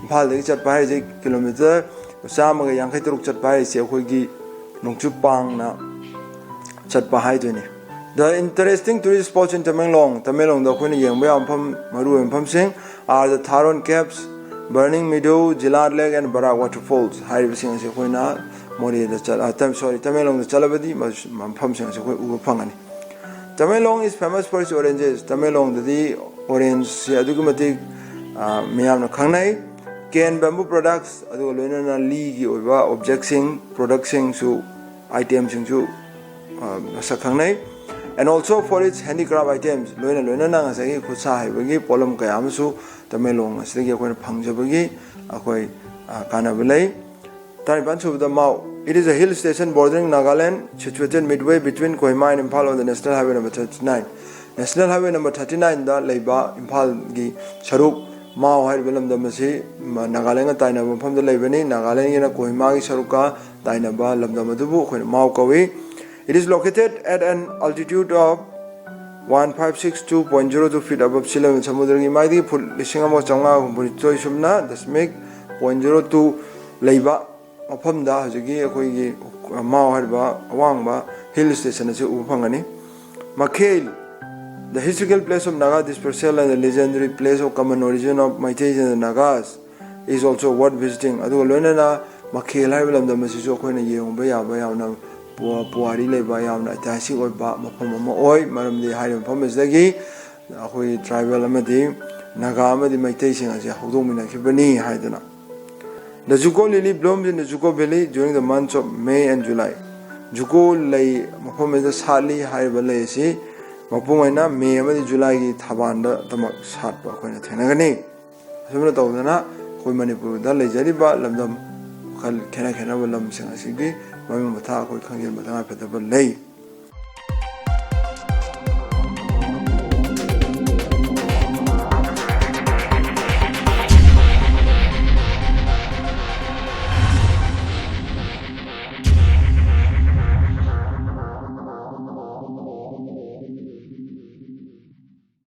ꯏꯝꯐꯥꯜꯗꯒꯤ ꯆꯠꯄ ꯍꯥꯏꯔꯤꯁꯤ ꯀꯤꯂꯣꯃꯤꯇꯔ ꯆꯥꯝꯃꯒ ꯌꯥꯡꯈꯩ ꯇꯔꯨꯛ ꯆꯠꯄ ꯍꯥꯏꯔꯤꯁꯤ ꯑꯩꯈꯣꯏꯒꯤ ꯅꯣꯡꯆꯨꯞ ꯄꯥꯡꯅ ꯆꯠꯄ ꯍꯥꯏꯗꯣꯏꯅꯤ꯫ The interesting tourist spots in Tamenglong, ꯇꯃꯦꯡꯂꯣꯡꯗ ꯑꯩꯈꯣꯏꯅ ꯌꯦꯡꯕ ꯌꯥꯕ ꯃꯐꯝ, ꯃꯔꯨꯑꯣꯏꯕ ꯃꯐꯝꯁꯤꯡ are the Tharon Caves, Burning Meadow, Jilat Lake and Barak Waterfalls ꯍꯥꯏꯔꯤꯕꯁꯤꯡ ꯑꯁꯤ ꯑꯩꯈꯣꯏꯅ ꯃꯣꯔꯦꯗ ꯆꯠ-, ꯑ, ꯇꯝ-, sorry, ꯇꯃꯦꯡꯂꯣꯡꯗ ꯆꯠꯂꯕꯗꯤ ꯃ-, ꯃꯐꯝꯁꯤꯡ ꯑꯁꯤ ꯑꯩꯈꯣꯏ ꯎꯕ ꯐꯪꯒꯅꯤ꯫ Tamenglong is famous for its oranges. ꯇꯃꯦꯡꯂꯣꯡꯗꯗꯤ orange ꯁꯤ ꯑꯗꯨꯛꯀꯤ ꯃꯇꯤꯛ, ꯑ, ꯃꯤꯌꯥꯝꯅ ꯈꯪꯅꯩ꯫ Cane bamboo products, ꯑꯗꯨꯒ ꯂꯣꯏꯅꯅ ꯂꯤꯒꯤ ꯑꯣꯏꯕ object ꯁꯤꯡ, product ꯁꯤꯡꯁꯨ, item ꯁꯤꯡꯁꯨ, ꯑ, ꯃꯁꯛ ꯈꯪꯅꯩ꯫ And also for its handicraft items, ꯂꯣꯏꯅ ꯂꯣꯏꯅꯅ ꯉꯁꯥꯏꯒꯤ ꯈꯨꯠꯁꯥ ꯍꯩꯕꯒꯤ ꯄꯣꯠꯂꯝ ꯀꯌꯥ ꯑꯃꯁꯨ ꯇꯃꯦꯡꯂꯣꯡ ꯑꯁꯤꯗꯒꯤ ꯑꯩꯈꯣꯏꯅ ꯐꯪꯖꯕꯒꯤ ꯑꯩꯈꯣꯏ, ꯑ, ꯀꯥꯟꯅꯕ ꯂꯩ꯫ ꯇꯔꯥꯅꯤꯄꯥꯟ ꯁꯨꯕꯗ ꯃꯥꯎ. It is a hill station bordering Nagaland, situated midway between Kohima and Imphal on the National Highway number thirty-nine. National Highway number thirty nine ꯗ ꯂꯩꯕ ꯏꯝꯐꯥꯜꯒꯤ ꯁꯔꯨꯛ ꯃꯥꯎ ꯍꯥꯏꯔꯤꯕ ꯂꯝꯗꯝ ꯑꯁꯤ ꯃ-, ꯅꯥꯒꯥꯂꯦꯟꯒ ꯇꯥꯏꯅꯕ ꯃꯐꯝꯗ ꯂꯩꯕꯅꯤ꯫ ꯅꯥꯒꯥꯂꯦꯟꯒꯤꯅ ꯀꯣꯍꯤꯃꯥꯒꯤ ꯁꯔꯨꯛꯀ ꯇꯥꯏꯅꯕ ꯂꯝꯗꯝ ꯑꯗꯨꯕꯨ ꯑꯩꯈꯣꯏꯅ ꯃꯥꯎ ꯀꯧꯏ꯫ It is located at an altitude of one five six two point zero two feet above sea level. ꯁꯃꯨꯗ꯭ꯔꯒꯤ ꯃꯥꯏꯗꯒꯤ ꯐꯨꯠ ꯂꯤꯁꯤꯡ ꯑꯃꯒ ꯆꯥꯝꯃꯉꯥ ꯍꯨꯝꯐꯨꯅꯤꯊꯣꯏ ꯁꯨꯞꯅ ꯗꯁꯃꯤꯛ ꯄꯣꯏꯟ ꯖꯤꯔꯣ ꯇꯨ ꯂꯩꯕ ꯃꯐꯝꯗ ꯍꯧꯖꯤꯛꯀꯤ ꯑꯩꯈꯣꯏꯒꯤ ꯃꯥꯎ ꯍꯥꯏꯔꯤꯕ ꯑꯋꯥꯡꯕ hill station ꯑꯁꯤ ꯎꯕ ꯐꯪꯒꯅꯤ꯫ ꯃꯈꯦꯜ, the historical place of Naga dispersal and the legendary place of common origin of Meiteis and the Nagas is also worth visiting. ꯑꯗꯨꯒ ꯂꯣꯏꯅꯅ ꯃꯈꯦꯜ ꯍꯥꯏꯔꯤꯕ ꯂꯝꯗꯝ ꯑꯁꯤꯁꯨ ꯑꯩꯈꯣꯏꯅ ꯌꯦꯡꯉꯨꯕ ꯌꯥꯕ ꯌꯥꯝꯅ ꯄꯨ-, ꯄꯨꯋꯥꯔꯤ ꯂꯩꯕ, ꯌꯥꯝꯅ ꯏꯇꯤꯍꯥꯁꯤꯛ ꯑꯣꯏꯕ ꯃꯐꯝ ꯑꯃ ꯑꯣꯏ꯫ ꯃꯔꯝꯗꯤ ꯍꯥꯏꯔꯤꯕ ꯃꯐꯝ ꯑꯁꯤꯗꯒꯤ ꯑꯩꯈꯣꯏ tribal ꯑꯃꯗꯤ ꯅꯥꯒꯥ ꯑꯃꯗꯤ ꯃꯩꯇꯩꯁꯤꯡ ꯑꯁꯤ ꯍꯧꯗꯣꯛꯃꯤꯟꯅꯈꯤꯕꯅꯤ ꯍꯥꯏꯗꯅ꯫ The Juko lily blooms in the Juko Valley during the months of May and July. ꯖꯨꯀꯣ ꯂꯩ ꯃꯐꯝ ꯑꯁꯤꯗ ꯁꯥꯠꯂꯤ ꯍꯥꯏꯔꯤꯕ ꯂꯩ ꯑꯁꯤ ꯃꯄꯨꯡ ꯑꯣꯏꯅ ꯃꯦ ꯑꯃꯗꯤ ꯖꯨꯂꯥꯏꯒꯤ ꯊꯥꯕꯥꯟꯗ ꯗꯃꯛ ꯁꯥꯠꯄ ꯑꯩꯈꯣꯏꯅ ꯊꯦꯡꯅꯒꯅꯤ꯫ ꯑꯁꯨꯝꯅ ꯇꯧꯗꯅ ꯑꯩꯈꯣꯏ ꯃꯅꯤꯄꯨꯔꯗ ꯂꯩꯖꯔꯤꯕ ꯂꯝꯗꯝ ꯃꯈꯜ ꯈꯦꯠꯅ ꯈꯦꯠꯅꯕ ꯂꯝꯁꯤꯡ ꯑꯁꯤꯒꯤ ꯃꯃꯤꯡ ꯃꯊꯥ ꯑꯩꯈꯣꯏ ꯈꯪꯖꯤꯟꯕ ꯇꯉꯥꯏꯐꯗꯕ ꯂꯩ꯫